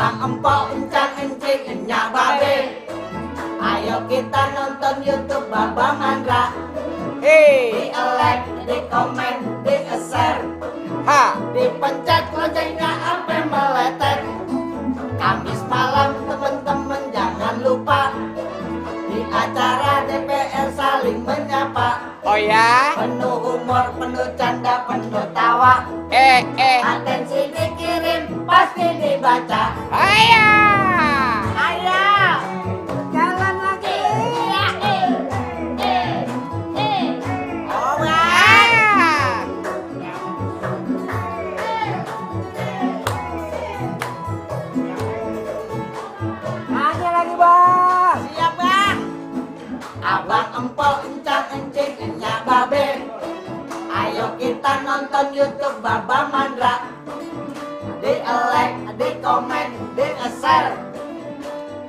abang empok encang encing enyak babe. Ayo kita nonton YouTube Baba Mandra. Di like, di komen, di share, dipencet loncengnya sampai meletet. Kamis malam teman-teman jangan lupa di acara DPR saling menyapa. Oh ya? Penuh humor, penuh canda, penuh tawa. Atensi dikirim, pasti dibaca. Ayo! Ayo, jalan lagi. Oh, Aja lagi, Bang. siap bang. Abang empok encang encing enyak babe. Ayo kita nonton YouTube Baba Mandra. Di like, di komen, di share,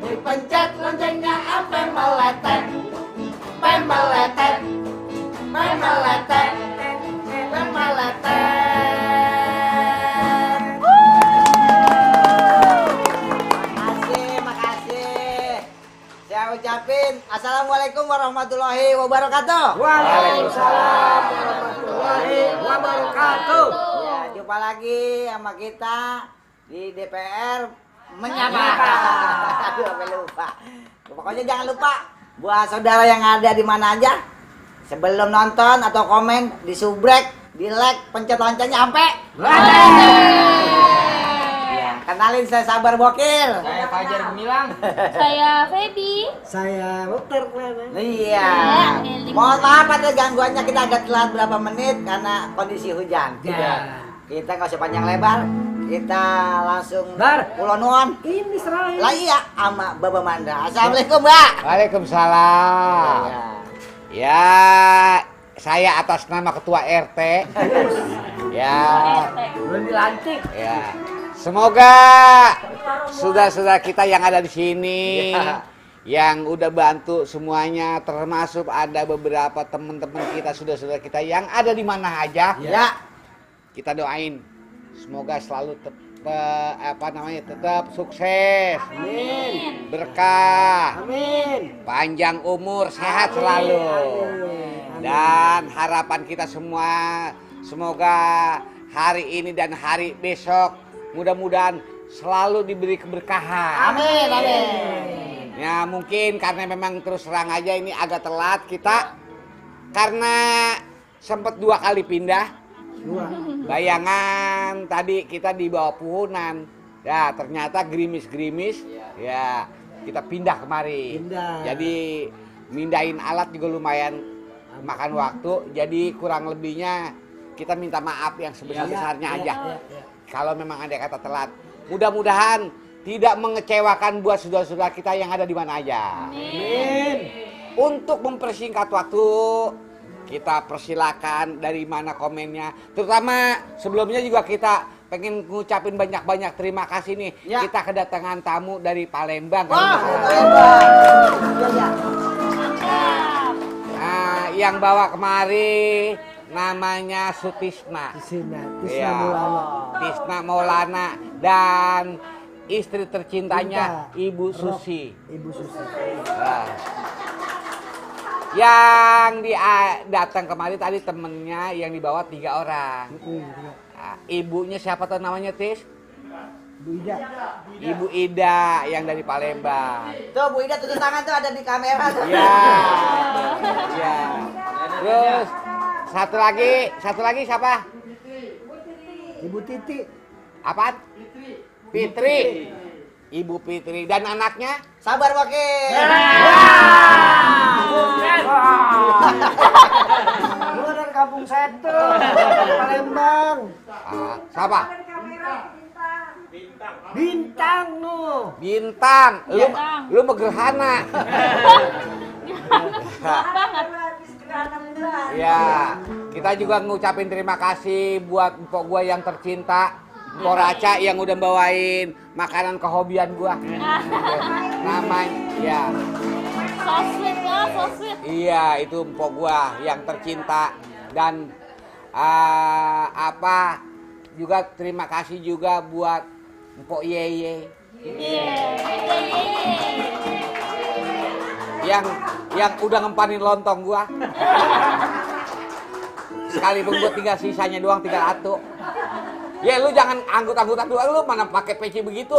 dipencet loncengnya sampai meletet. Meletet, meletet, meletet. Makasih. Saya ucapin assalamualaikum warahmatullahi wabarakatuh. Waalaikumsalam warahmatullahi wabarakatuh. Ya, jumpa lagi sama kita di DPR menyapa. Aduh, sampai lupa. Pokoknya jangan lupa buat saudara yang ada di mana aja, sebelum nonton atau komen, disubrek, di like, pencet loncengnya sampai. Ya, kenalin saya Sabar Bokil. Saya Fajar Gemilang. Saya Feby. Saya Dokter Clara. Iya. Mohon maaf ada gangguannya, kita agak telat berapa menit karena kondisi hujan. Ya. Kita nggak usah panjang lebar, kita langsung Dar. Pulau Nuon. Ini Israel. Lah iya, sama Baba Mandra. Assalamualaikum, Mbak. Waalaikumsalam. Ya. Ya, saya atas nama Ketua RT. Ya. Belum dilantik. Ya. Semoga saudara-saudara kita yang ada di sini yang udah bantu semuanya, termasuk ada beberapa teman-teman kita, saudara-saudara kita yang ada di mana aja. Ya. Kita doain semoga selalu tetap sukses. Amin. Berkah. Amin. Panjang umur, sehat selalu. Dan harapan kita semua semoga hari ini dan hari besok mudah-mudahan selalu diberi keberkahan. Amin, amin. Ya mungkin karena memang terus terang aja ini agak telat kita karena sempat 2 kali pindah. Bayangan tadi kita di bawah puhunan. Ya ternyata gerimis-gerimis. Ya kita pindah kemari. Jadi mindahin alat juga lumayan makan waktu. Jadi kurang lebihnya kita minta maaf yang sebesar-besarnya aja. Kalau memang ada kata telat. Mudah-mudahan tidak mengecewakan buat saudara-saudara kita yang ada di mana aja. Amin. Untuk mempersingkat waktu, kita persilakan dari mana komennya. Terutama sebelumnya juga kita pengen ngucapin banyak-banyak terima kasih nih. Ya. Kita kedatangan tamu dari Palembang. Wah, Nah, yang bawa kemari namanya Sutisna. Tisna Iya. Maulana. Tisna Maulana dan istri tercintanya Ibu Susi. Ibu Susi. Nah, yang datang kemari tadi temennya yang dibawa 3 orang. Nah, ibunya siapa tuh namanya Tis? Bu Ida. Ibu Ida yang dari Palembang. Tuh Bu Ida tunjuk tangan tuh ada di kamera tuh. Ya. Ya. Terus satu lagi siapa? Ibu Titi. Apaan? Fitri. Ibu Fitri dan anaknya? Sabar Bokil. Gua dari Kampung Setu, Palembang. Siapa? Bintang nu. Bintang. Lu megerhana. Ya, kita juga ngucapin terima kasih buat mpok gua yang tercinta, Mpok Raca yang udah bawain makanan kehobian gua. Namanya, ya. So sweet ya, so sweet. Iya, itu mpok gua yang tercinta dan juga terima kasih juga buat Mpok Yeye. Iya. Yang udah ngempanin lontong gua. Sekalipun gua tinggal sisanya doang, tinggal atu. Ya lu jangan anggut-anggutan doang, lu mana pakai peci begitu,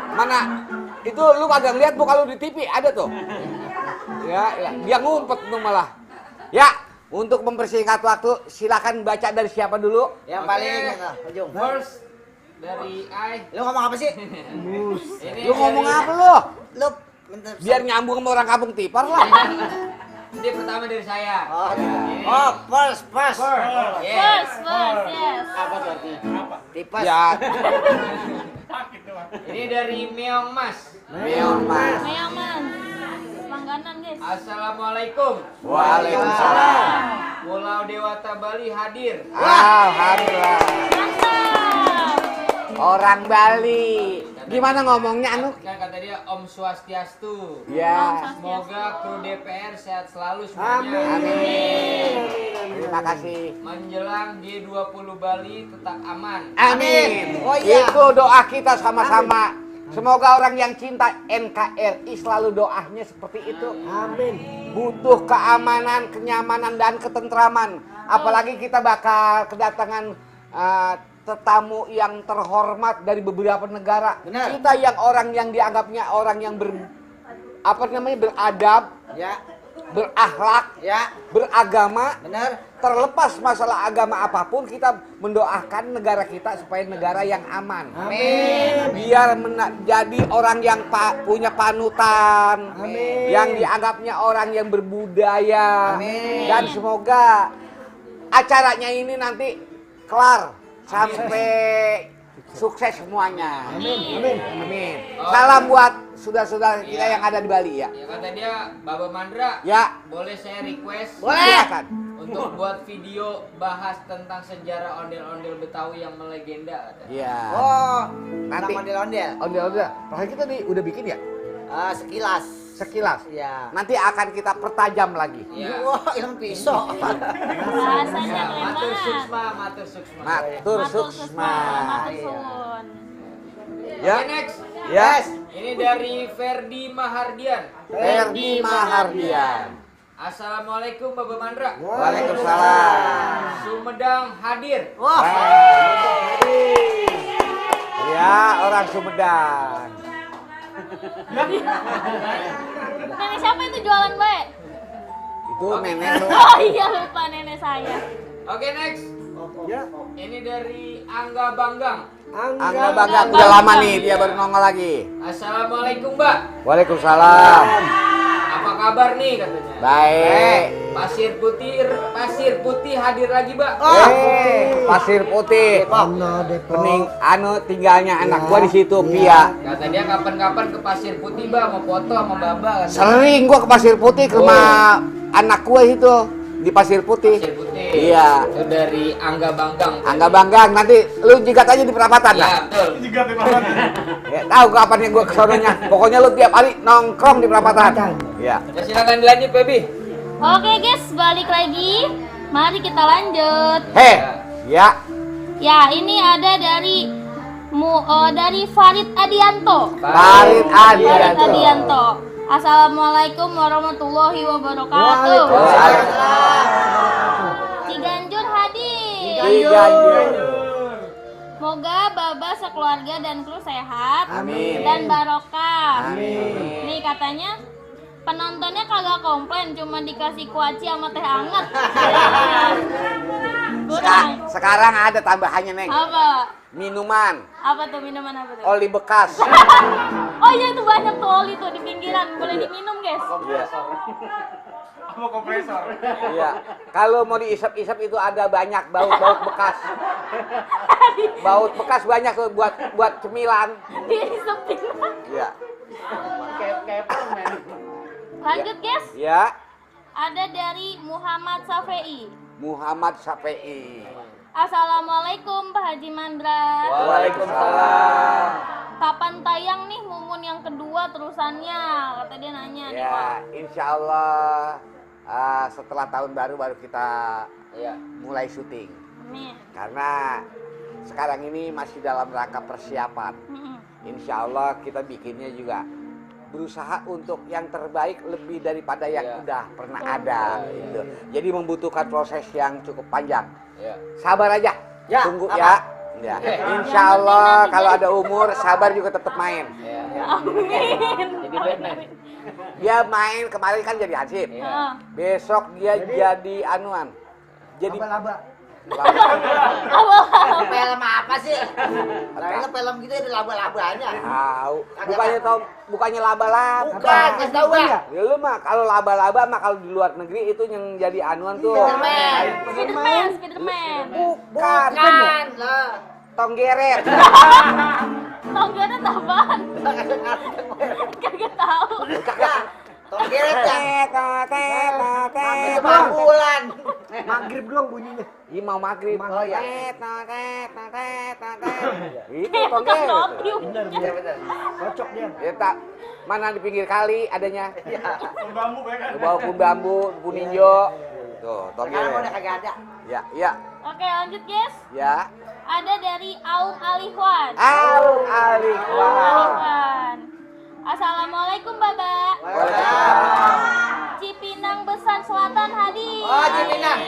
mana itu lu kagak lihat bu kalau di TV ada tuh. Ya, dia ngumpet tuh malah. Ya, untuk mempersingkat waktu silakan baca dari siapa dulu? Yang paling ujung. First dari I. Lu ngomong apa sih? Ini Lu ngomong dari- apa lu? Lu Biar nyambung sama orang kampung tipar lah. Ini pertama dari saya. Oh, Ini. oh, first. Yeah. First, yes. Apa tuh artinya? Tipes. Ya, Ini dari Meong Mas. Meong Mas. Meong man. Langganan guys. Assalamualaikum. Waalaikumsalam. Pulau Dewata Bali hadir. Alhamdulillah. Mantap. Orang Bali. Gimana ngomongnya anu? Kan kata dia Om Swastiastu. Ya. Semoga kru DPR sehat selalu semuanya. Amin. Terima kasih. Menjelang G20 Bali tetap aman. Amin. Oh iya. Itu doa kita sama-sama. Semoga orang yang cinta NKRI selalu doanya seperti itu. Amin. Butuh keamanan, kenyamanan, dan ketentraman. Apalagi kita bakal kedatangan tetamu yang terhormat dari beberapa negara. Benar. Kita yang orang yang dianggapnya orang yang beradab, Ya, berakhlak, ya, beragama. benar. Terlepas masalah agama apapun, kita mendoakan negara kita supaya negara yang aman. Amin. Biar jadi orang yang punya panutan, Amin. yang dianggapnya orang yang berbudaya. Amin. Dan semoga acaranya ini nanti kelar sampai sukses semuanya. Amin. Amin. Salam buat saudara-saudara kita yang ada di Bali ya. Ya kata dia Baba Mandra. Ya. Boleh saya request? Boleh. Silakan. Untuk buat video bahas tentang sejarah ondel-ondel Betawi yang melegenda katanya. Ya. Oh, Nanti. tentang ondel-ondel. Udah. Perasaan kita udah bikin ya? Sekilas. Sekilas. Ya. Nanti akan kita pertajam lagi. Iya. Wah, ilmu pisau. Bahasanya Ya, keren matur banget. suksma, matur suksma. Matur suksma. Matur Iya. suwun. Ya. Oke, next. Yes. Ini dari Ferdi Mahardian. Ferdi Mahardian. Assalamualaikum Baba Mandra. Waalaikumsalam. Sumedang hadir. Wah, Ya, orang Sumedang. Nenek siapa itu jualan baik? Itu nenek lu. Oh iya lupa nenek saya. Oke, next. Ya. Ini dari Angga Banggang. Angga Bangga udah lama nih dia baru nongol lagi. Assalamualaikum Mbak. Waalaikumsalam. Apa kabar nih katanya? Baik. Pasir putih hadir lagi Mbak. Pasir Putih. Ano Depok. Pening tinggalnya anak gua di situ, Pia. Kata dia kapan-kapan ke Pasir Putih Mbak mau foto sama Baba. Katanya. Sering gua ke Pasir Putih ke rumah anak gua itu di Pasir Putih. Pasir Putih. Iya. Itu dari Angga Banggang. Angga Banggang, nanti lu jigat aja di perapatan Iya, lah. betul. Ya, tahu kapan yang gua kesononya. Pokoknya lu tiap hari nongkrong di perapatan. Iya. Ya silakan dilanjut, Baby. Oke guys, balik lagi. Mari kita lanjut. Ya. Ya, ini ada dari dari Farid Adianto. Farid Farid Adianto. Adianto. Assalamualaikum warahmatullahi wabarakatuh. Waalaikumsalam. Ciganjur hadir. Ciganjur. Semoga Baba sekeluarga dan kru sehat Amin. dan barokah. Amin. Nih katanya penontonnya kagak komplain, cuma dikasih kuaci sama teh hangat. Kurang. Sekarang ada tambahannya, Neng. Apa? Minuman. Apa tuh minuman apa tuh? Oli bekas. Oh iya itu banyak tuh oli tuh di pinggiran, boleh diminum guys. Iya. Kalau mau diisap-isap itu ada banyak baut-baut bekas. Baut bekas banyak tuh buat cemilan. Disepin. Iya. Lanjut guys, Ya. ada dari Muhammad Safei. Muhammad Safei. Assalamualaikum Pak Haji Mandra. Waalaikumsalam. Kapan tayang nih Mumun yang kedua terusannya? Kata dia nanya nih Pak. Ya, insya Allah setelah tahun baru kita Iya. mulai syuting. Nih. Karena sekarang ini masih dalam rangka persiapan. Insya Allah kita bikinnya juga berusaha untuk yang terbaik lebih daripada yang udah pernah ada gitu. Jadi membutuhkan proses yang cukup panjang. Sabar aja, Ya, tunggu apa? ya. Ya. Insya Allah kalau ada umur sabar juga tetap main. Amin. Jadi Batman. Dia main kemarin kan jadi Hansip. Besok dia jadi anuan. Jadi Laba-laba. Film apa sih? Kayaknya film gitu ada laba-labanya. tahu. Bukannya laba-laba. Bukan, kasih tahu ya. Ya lu mah kalau laba-laba mah kalau di luar negeri itu yang jadi anuan tuh. Spiderman. Spiderman. Bukan. Lah. Tonggeret. Tongganya apaan? Kagak tahu. Ya, Tonggeret ya. Itu Bang. bulan. Maghrib doang bunyinya. Ini mau maghrib. Oh iya. Itu Bukan tonggeret. Nokiu. Iya benar. Cocok dia. Ya tak. Mana di pinggir kali adanya. Di bawah pohon bambu, pohon hijau. Tuh, Sekarang udah tonggeret. kagak ada. Ya, ya, Oke, lanjut guys. ya. Ada dari Aum Alihwan. Alaikum. Alihwan. Assalamualaikum Baba. Waalaikumsalam. Cipinang Besar Selatan hadir. Oh, Cipinang.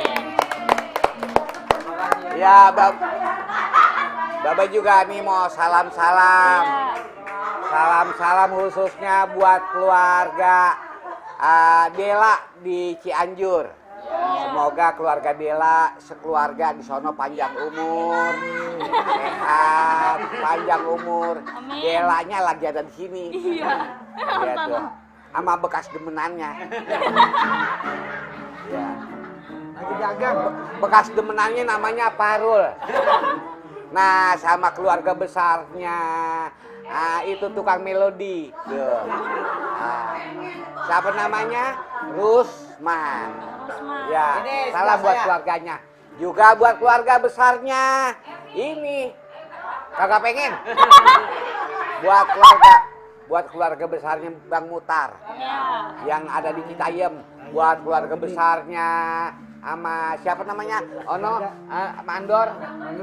Ya, Baba juga nih mau salam-salam. Ya. Salam-salam khususnya buat keluarga Dela di Cianjur. Semoga keluarga Dela sekeluarga di sono panjang umur, sehat, panjang umur. Amin. Delanya lagi ada di sini. Iya. Iya tuh. Sama bekas demenannya. Ya. Lagi dagang. Bekas demenannya namanya Parul. Nah, sama keluarga besarnya itu tukang melodi. Tuh. Siapa namanya? Rusman. Rusman. Ya, Ini salam sebelah buat saya. keluarganya. Juga buat keluarga besarnya. Ini kagak pengen. buat keluarga besarnya Bang Mutar Ya. yang ada di Citayam. Buat keluarga besarnya sama siapa namanya? Mandor. Mandor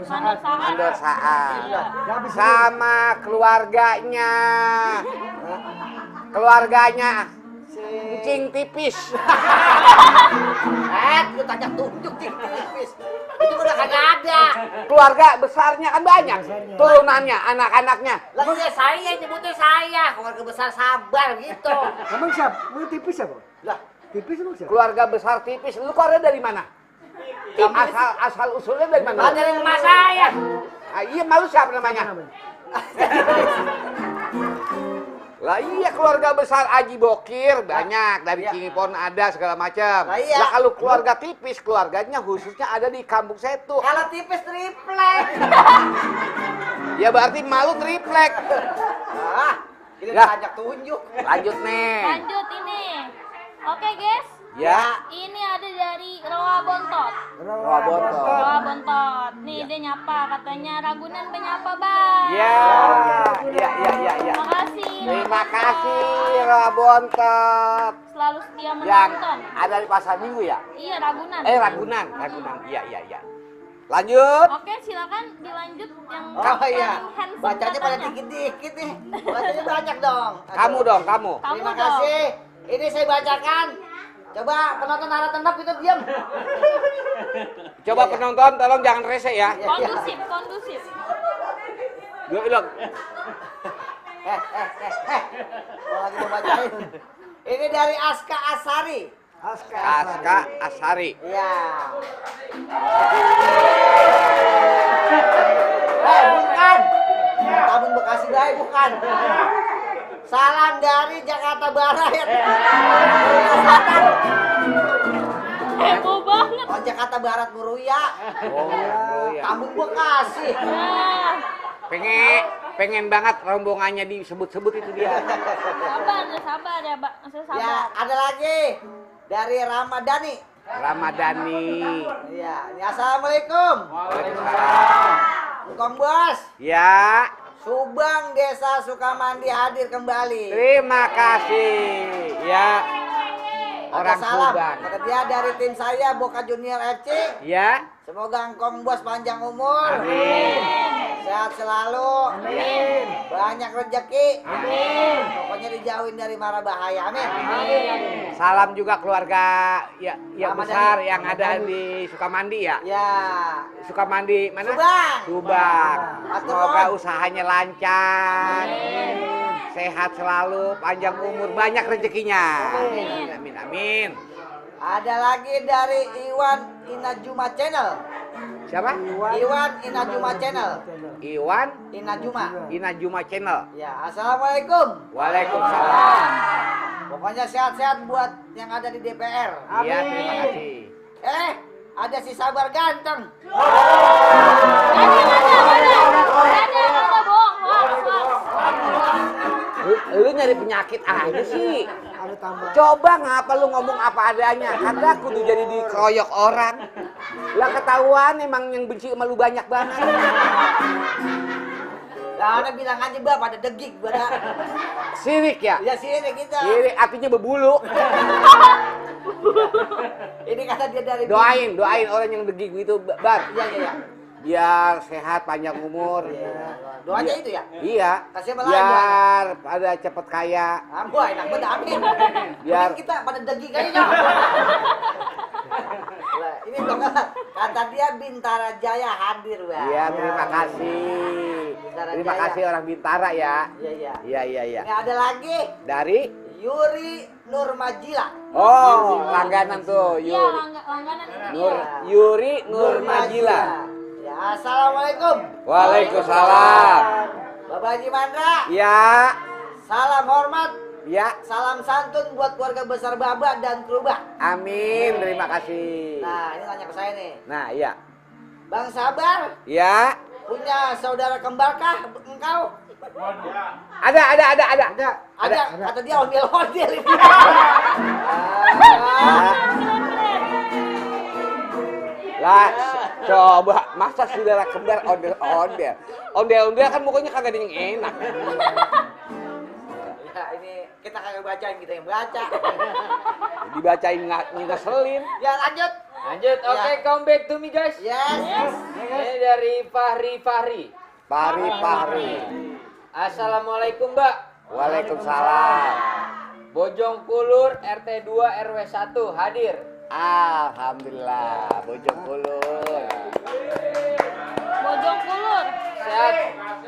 Saat. Mandor Saat. Iya. Sama keluarganya Cing Tipis. Lu tanya tunjuk cing tipis. Itu udah kagak ada. Keluarga besarnya kan banyak. Turunannya, anak-anaknya. Lah ya saya nyebutnya saya, keluarga besar Sabar gitu. Emang siapa? Mau tipis siapa? Lah, Tipis emang siapa? Keluarga besar Tipis. Lu keluarga dari mana? Asal usulnya dari mana? dari rumah saya. Iya, malu siapa namanya? Lah iya, keluarga besar Aji Bokir banyak, dari Cingipon ada segala macam. Lah iya. Lah kalau keluarga Tipis, keluarganya khususnya ada di Kampung Setu. Kalau tipis triplek. Ya berarti malu triplek. Ah, ini Ya. banyak tunjuk. Lanjut nih. Lanjut ini. Oke guys. Ya. Ini ada dari Roa Bontot. Roa Bontot. Roa Bontot. Nih dia nyapa, katanya Ragunan menyapa bang. Ya. Terima kasih. Terima kasih Roa Bontot. Selalu setia Yang menonton. ada di Pasar Minggu ya? Iya Ragunan. Ragunan. Iya. Lanjut. Oke silakan dilanjut yang Oh iya. handsome Bacanya pada katanya. dikit-dikit nih. Bacanya banyak dong. Kamu dong, kamu. Kamu Terima dong. kasih. Ini saya bacakan. Coba penonton harap tendap kita diam. Coba penonton tolong jangan rese ya. Kondusif, kondusif. Yuk, Ilok. Mau lagi mau bacain. Ini dari Aska Asari. Aska Asari. Iya. Bukan. Tabung Bekasi Baik bukan. Salam dari Jakarta Barat. Selatan. Heboh banget. Oh, Jakarta Barat Muruya. Oh, ya. Tabung Bekasi. Nah, Pengen banget rombongannya disebut-sebut itu dia. sabar ya, Mbak. Masih Ya, sabar. ada lagi dari Ramadhani. Ramadhani. Iya, ini assalamualaikum. Waalaikumsalam. Kong Bos, Ya, Subang Desa Sukamandi hadir kembali. terima kasih. Ya, orang salam. Subang. Kata dia dari tim saya Boca Junior FC. Ya, Semoga Kong Bos panjang umur. amin. sehat selalu. Amin. Banyak rezeki. Amin. Pokoknya dijauhin dari mara bahaya. Amin. Amin. Salam juga keluarga ya, yang Ahmad besar Dhani. yang ada di Sukamandi ya. Ya. Sukamandi mana? Subang. Subang. Matur Semoga nuwun. usahanya lancar. Sehat selalu, panjang umur, banyak rezekinya. Amin. Amin. Amin. Ada lagi dari Iwan Inajuma Channel. Siapa? Iwan Inajuma Channel. Iwan Inajuma. Inajuma Channel. Ya, assalamualaikum. Waalaikumsalam. Pokoknya sehat-sehat buat yang ada di DPR. Iya, terima kasih. Ada si Sabar ganteng. Ada bohong, Lu nyari penyakit aja sih. Ada tambah. Coba ngapa lu ngomong apa adanya. Kata kudu jadi dikeroyok orang. Lah ketahuan emang yang benci sama lu banyak banget. Lah, ana bilang aja Mbak pada degik gua dah. Sirik ya? Ya sini kita. Sirik artinya berbulu. Ini kata dia dari Doain orang yang degik gitu, Bar. Iya, iya, iya. Biar sehat, panjang umur. Doanya itu ya? Iya. Kasih apa lagi Biar pada cepet kaya. Wah, enak banget, amin. Biar- Mending kita pada degik kayaknya. Lah, ini dong kata dia Bintara Jaya hadir, Bang. Iya, terima kasih. Terima kasih orang Bintara ya. Iya, iya. Iya, iya, iya. Ini ada lagi Dari Yuri Nurmajila. Oh, langganan tuh, Iya, Yuri. langganan ini Nur, dia. Yuri Nurmajila. Ya, assalamualaikum. Waalaikumsalam. Bapak Haji Mandra. Ya, Salam hormat, ya. salam santun buat keluarga besar Baba dan Kerubah. Amin, terima kasih. Nah, ini nanya ke saya nih. Nah, iya. Bang Sabar, Ya. punya saudara kembarkah engkau? Ada. Ada. Kata dia ondel-ondel ini. Lah, coba masa saudara kembar ondel-ondel. Ondel-ondel kan pokoknya kagak ada yang enak. Ya, ini kita kagak bacain, kita yang baca. Dibacain ngeselin. Ya, lanjut. Lanjut, oke, Ya. come back to me guys. Yes. Ini dari Fahri. Pari. Assalamualaikum Mbak. Waalaikumsalam. Bojong Kulur RT 2 RW 1 hadir. Alhamdulillah, Bojong Kulur. Bojong Kulur.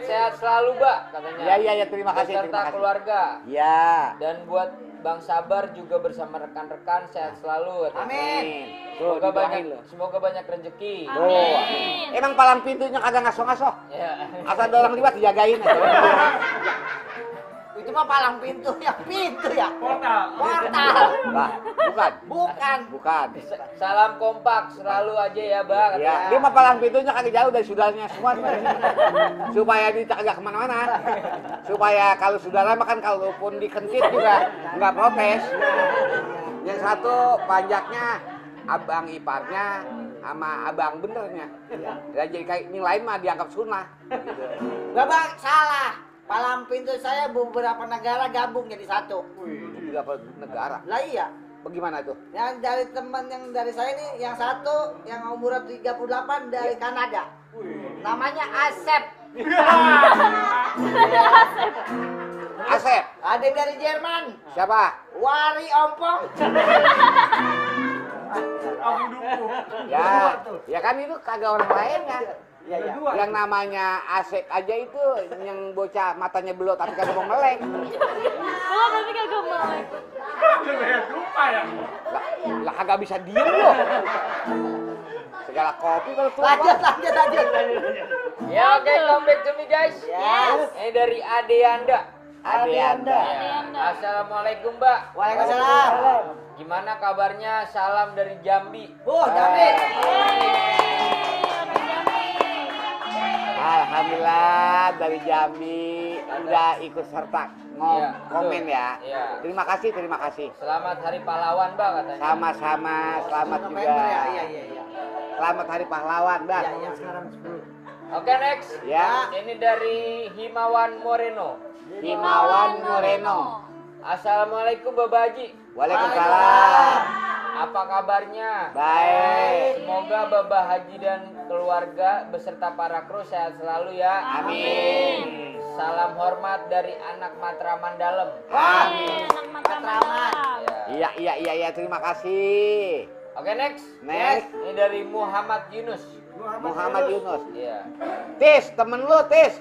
Sehat selalu Mbak katanya. Ya, terima kasih, Beserta terima kasih. keluarga. Ya. Dan buat Bang Sabar juga bersama rekan-rekan sehat selalu katanya. Amin. Tuh, Semoga banyak rezeki. Amin. Emang palang pintunya kagak ngasoh-ngasoh. Ya. Asal ada orang liwat dijagain. Itu mah palang pintu ya, Portal. Lah, bukan. Salam kompak selalu aja ya Bang. Ya, dia mah palang pintunya kagak jauh dari saudaranya semua. Supaya dia kagak kemana-mana. Supaya kalau saudara makan kalaupun dikentit juga nggak protes. Yang satu panjaknya abang iparnya sama abang benernya. Ya, jadi kayak yang lain mah dianggap sunnah. Gitu. Bapak salah. Palang pintu saya beberapa negara gabung jadi satu. Beberapa negara. Lah iya. Bagaimana tuh? Yang dari teman yang dari saya nih, yang satu yang umur 38 dari Kanada. Namanya Asep. Asep. Ada dari Jerman. Siapa? Wari Ompong. Ya kan itu kagak orang lain ya. Iya, iya. Yang namanya Asep aja itu yang bocah matanya belok tapi kagak mau melek. Oh, tapi kagak melek. Lah kagak bisa diem loh. Segala kopi kalau tuh. Lanjut. Ya oke, come back to me guys. Yes. Ini dari Adeanda. Adeanda. Assalamualaikum Mbak. Waalaikumsalam. Gimana kabarnya? Salam dari Jambi. Jambi. Alhamdulillah dari Jambi udah ikut serta Iya, komen betul. ya. Iya. Terima kasih. Selamat Hari Pahlawan Mbak katanya. Sama-sama, selamat juga. November ya. Iya. Selamat Hari Pahlawan, Bang. Iya. Sekarang 10. Oke next. Ya, Ini dari Himawan Moreno. Himawan Moreno. Assalamualaikum Bapak Haji. Waalaikumsalam. Apa kabarnya? Baik. Semoga Bapak Haji dan keluarga beserta para kru sehat selalu ya. Amin. Salam hormat dari anak Matraman Dalam. Amin. Anak Matraman. Iya, terima kasih. Oke, next. Next. Ini dari Muhammad Yunus. Muhammad Yunus. Iya. Tis, temen lu, Tis.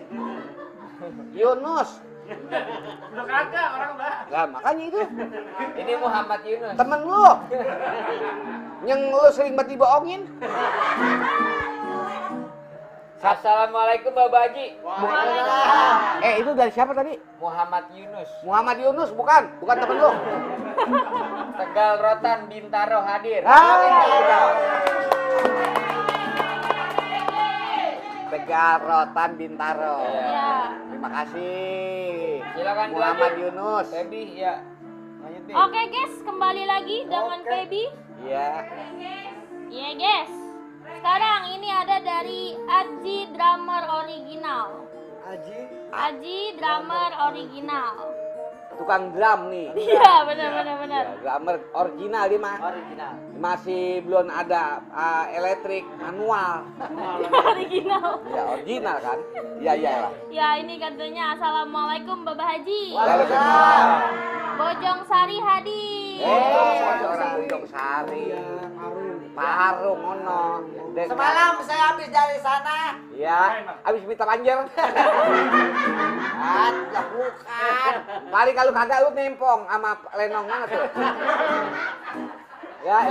Yunus. Udah kagak orang udah. Lah, makanya itu. Ini Muhammad Yunus. Temen lu. Yang lu sering banget dibohongin. Assalamualaikum Bapak Haji. Itu dari siapa tadi? Muhammad Yunus. Muhammad Yunus, bukan temen lu. Tegal Rotan Bintaro hadir. Tegal Rotan Bintaro. Iya. Terima kasih. Silakan Muhammad dilanjut. Yunus. Feby ya. Lanjut nih. Oke guys, kembali lagi dengan Feby. Iya. Iya guys. Sekarang ini ada dari Aji Drummer Original. Aji Drummer Original. Tukang drum nih. Iya, benar. Ya, drummer original dia mah. Original. Masih belum ada elektrik manual. Original. Ya original kan? Iya. Ya ini katanya Assalamualaikum Bapak Haji. Waalaikumsalam. Bojong Sari hadir. Orang Bojong Sari. Parung ono. Semalam saya habis dari sana. Ya, habis minta banjir. Bukan. Kali kalau kagak lu nempong sama lenong mana tuh? Ya,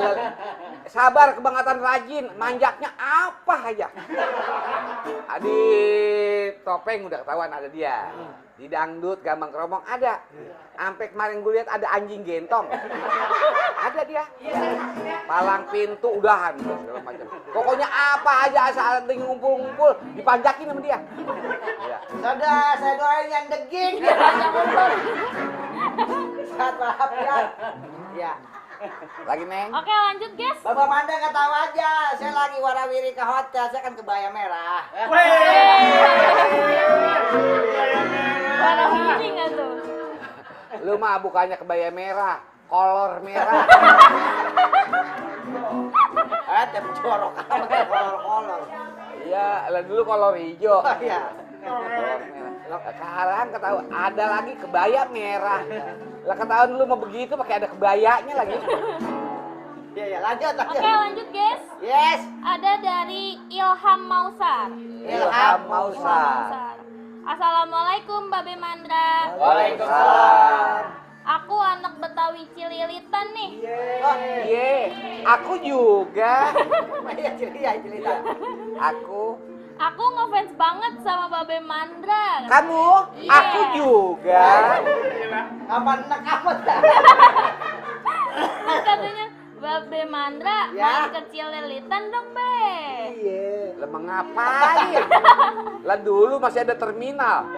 sabar kebangatan rajin, manjaknya apa aja. Di topeng udah ketahuan ada dia. Di dangdut, gambang keromong ada. Sampai kemarin gue lihat ada anjing gentong. Ada dia. Palang pintu udahan segala macam. Pokoknya apa aja asal ada ngumpul-ngumpul dipanjakin sama dia. Iya. Saudara, saya doain yang deging. Sehat walafiat. Ya. Lagi Neng. Oke lanjut guys. Bapak Manda nggak tahu aja, saya lagi warawiri ke hotel, saya kan kebaya merah. Warna ini nggak tuh? Lu mah bukannya kebaya merah, kolor merah. Tapi jorok amat kolor-kolor. Iya, lah dulu kolor hijau. Oh iya. Kolor merah. Sekarang ketahuan ada lagi kebaya merah. Lah ketahuan dulu mau begitu pakai ada kebayanya lagi. Iya, lanjut. Oke lanjut guys. Yes. Ada dari Ilham Mausar. Ilham Mausar. Assalamualaikum Babe Mandra. Waalaikumsalam. Aku anak Betawi Cililitan nih. Iya, aku juga. Iya, cerita. Aku ngefans banget sama Babe Mandra. kamu, Iya. aku juga. Kapan enak amat dah. Terus katanya Babe Mandra Ya. main ke Cililitan dong Be. Lah ngapain? Lah dulu masih ada terminal.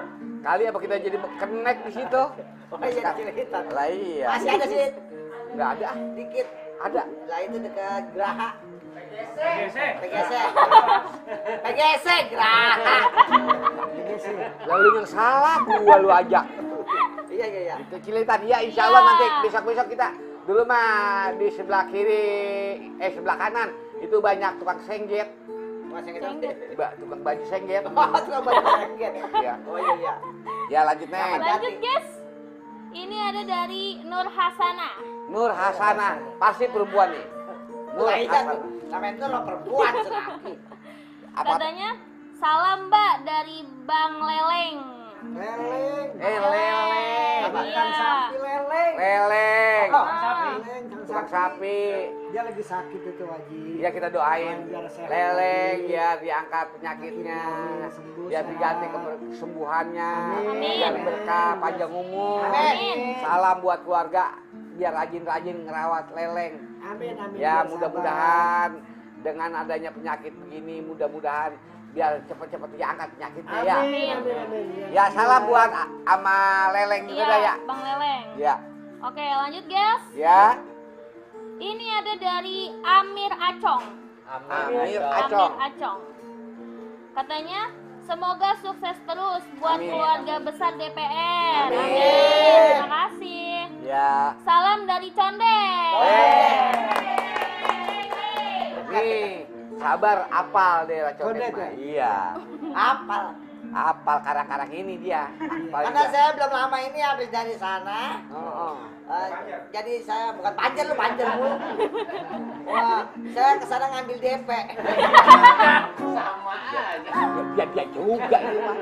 Kali apa kita jadi connect di situ? Oh iya, cerita. Lah iya. Masih ada sih, Enggak ada. dikit. Ada. Lah itu dekat Geraha. Gesek. PGC Geraha. Lalu yang salah gua lu ajak. Iya. Ke Cililitan, ya insya Allah nanti besok-besok kita. Dulu mah di sebelah kiri, sebelah kanan itu banyak tukang sengget. Masih Tukang baju sengget. Oh, tukang baju sengget. Ya. Oh iya. Ya lanjut Neng. Lanjut guys. Ini ada dari Nur Hasanah. Nur Hasanah, pasti perempuan nih. Nur Lah iya, Hasanah. namanya itu lo perempuan senaki. Apa? Katanya salam Mbak dari Bang Leleng. Leleng. Leleng. Makan Iya. sapi leleng. Leleng. Oh, Sapi. Tukang sapi. Dia lagi sakit itu Haji. Ya kita doain Biar sehat Leleng lagi. ya diangkat penyakitnya, Penyakitnya sembuh, biar sehat. diganti kesembuhannya, Amin. biar berkah panjang umur. Amin. Salam buat keluarga biar rajin-rajin ngerawat Leleng. Amin. Ya biar mudah-mudahan dengan adanya penyakit begini mudah-mudahan biar cepat-cepat diangkat penyakitnya sabar. ya. Amin. Ya salam buat sama Leleng juga dah ya. Bang Leleng. Ya. Oke, lanjut guys. Ya. Ini ada dari Amir Acong. Amir Amir Acong. Acong. Katanya semoga sukses terus buat Amin. keluarga besar DPR. Amin. Terima kasih. Ya. Salam dari Condet. Nih, Sabar, apal deh Condet Condet mah. ya? Iya. Apal. Apal karang-karang ini dia. Apal Karena juga. saya belum lama ini habis dari sana. Oh. Jadi saya bukan panjer mulu. Wah, saya kesana ngambil DP. Sama aja. Dia juga ini mah.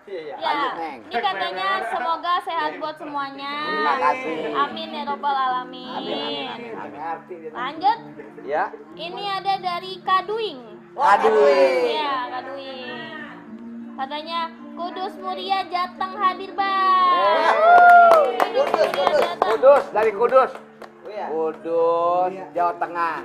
Ya, Lanjut, Neng. ini katanya semoga sehat buat semuanya. Terima kasih. Amin ya robbal alamin. Ngerti dia. Lanjut, Ya. ini ada dari Kaduing. Aduh. Iya, Kaduing. Katanya Kudus Muria Jateng hadir, Bang. Kudus, Kudus. Jateng. Kudus dari Kudus. Oh, iya. Kudus, Jawa Tengah.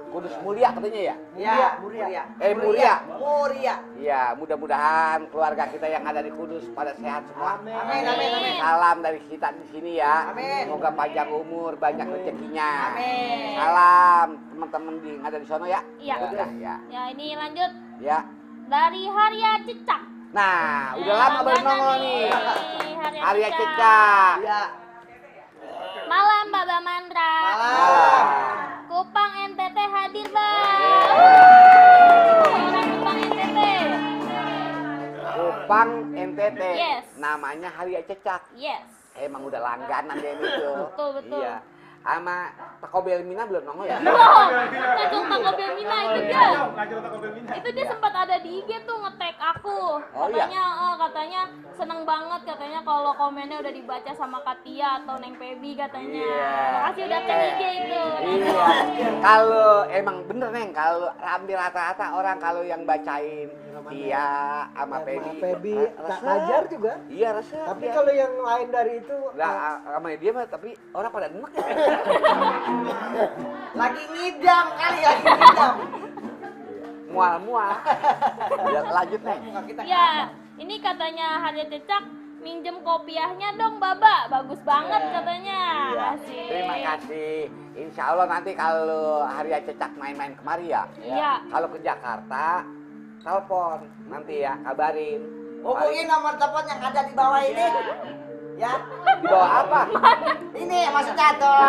Kudus mulia katanya ya? Ya, Muria. Muria. Muria. Iya, mudah-mudahan keluarga kita yang ada di Kudus pada sehat semua. Amin. Amin, amin, amin. Salam dari kita di sini ya. Amin. Semoga panjang umur, banyak rezekinya. Amin. Salam teman-teman yang ada di sono ya. Iya. Udah, ya. Ya, ini lanjut Ya. dari Harya Cicak. Nah, udah lama baru nongol nih. Arya Harya Cecak. Ya. Malam Baba Mandra. Malam. Kupang NTT hadir, Bang. Orang Kupang NTT. Kupang NTT. Yes. Namanya Arya Cecak. Yes. Emang udah langganan dia itu. Betul, betul. Iya. Sama Taco Bell Mina belum nongol ya? Belum. Kacung Taco Bell Mina itu dia. Itu dia sempat ada di IG tuh nge-tag aku. Oh, iya? Katanya seneng banget katanya kalau komennya udah dibaca sama Katia atau Neng Pebi katanya. Iya. Makasih udah tag IG itu. Iya. Kalau emang bener Neng, kalau hampir rata-rata orang kalau yang bacain Tia sama Pebi. Pebi, resep. tak ajar juga. Iya resep. Tapi ya. kalau yang lain dari itu, Nah, sama dia mah tapi orang pada enak ya. Lagi ngidam kali lagi ngidam. Mual-mual. Ya, lanjut Neng. Kita Ya, ini katanya Harya Cecak minjem kopiahnya dong Baba. Bagus banget katanya. Iya. Asik. Terima kasih. Insya Allah nanti kalau Arya Cecak main-main kemari ya. Iya. Kalau ke Jakarta, telepon nanti ya, kabarin. hubungi nomor telepon yang ada di bawah ini. Ya. Di bawah apa? Ini maksudnya tuh.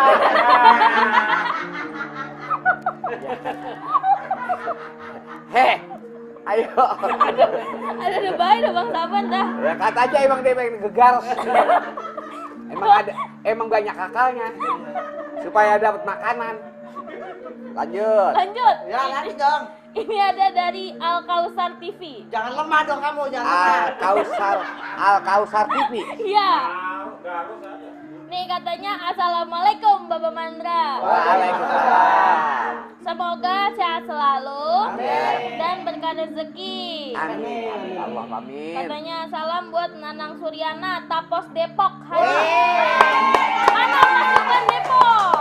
Heh, ayo. Ada baik dah Bang Saban dah. Ya kata aja emang dia pengen gegar. Emang banyak akalnya. Supaya dapat makanan. Lanjut. Lanjut. Ya, nanti dong. Ini ada dari Al Kausar TV. Jangan lemah dong kamu, jangan lemah. Al Kausar TV. Iya. Nih katanya Assalamualaikum Bapak Mandra. Waalaikumsalam. Semoga sehat selalu Amin. dan berkah rezeki. Amin. Allah amin. Katanya salam buat Nanang Suryana, Tapos Depok. Hai. Mana masukan Depok?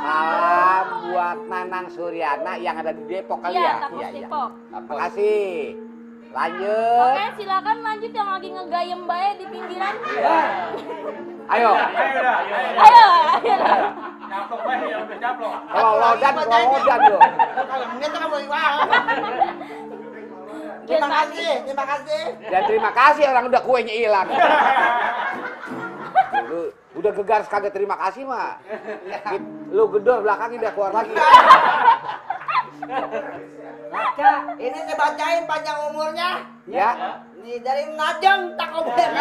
Salam buat Nanang Suryana yang ada di Depok kali Iya, ya. Tapos Depok. Terima kasih. Lanjut. Oke, silakan lanjut yang lagi ngegayem bae di pinggiran. Ayo. Ayo. Kalau lodan, loh. Kalau mungkin tuh kamu iwal. Terima kasih, terima kasih. Dan terima kasih orang udah kuenya hilang. Lu udah gegar kagak terima kasih mah. Lu gedor belakangnya udah keluar lagi. Kak, ini saya bacain panjang umurnya. Ya. Ini dari Najong Taco Bell.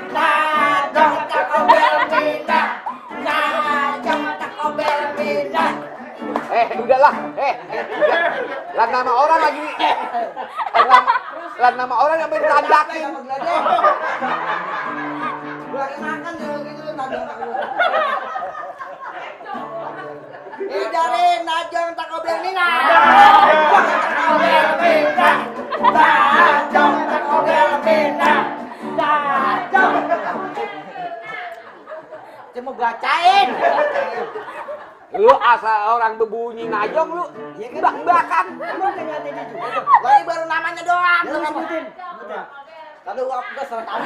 Najong Taco Bell Mina. Najong Taco Bell Mina. Udahlah. Lah nama orang lagi. Lah nama orang yang bertandakin. Gue lagi makan dulu gitu Najong Taco Bell. Ini dari Najong Taco Bell Mina. Najong Taco Bell Mina. Najong Taco Bell Mina. Najong. Saya mau bacain. Lu asal orang berbunyi najong lu. Bak-bakan. emang dengan ini juga. Lo ini baru namanya doang. Ya, Tuh kamu. sebutin. Lalu aku udah salah tahu.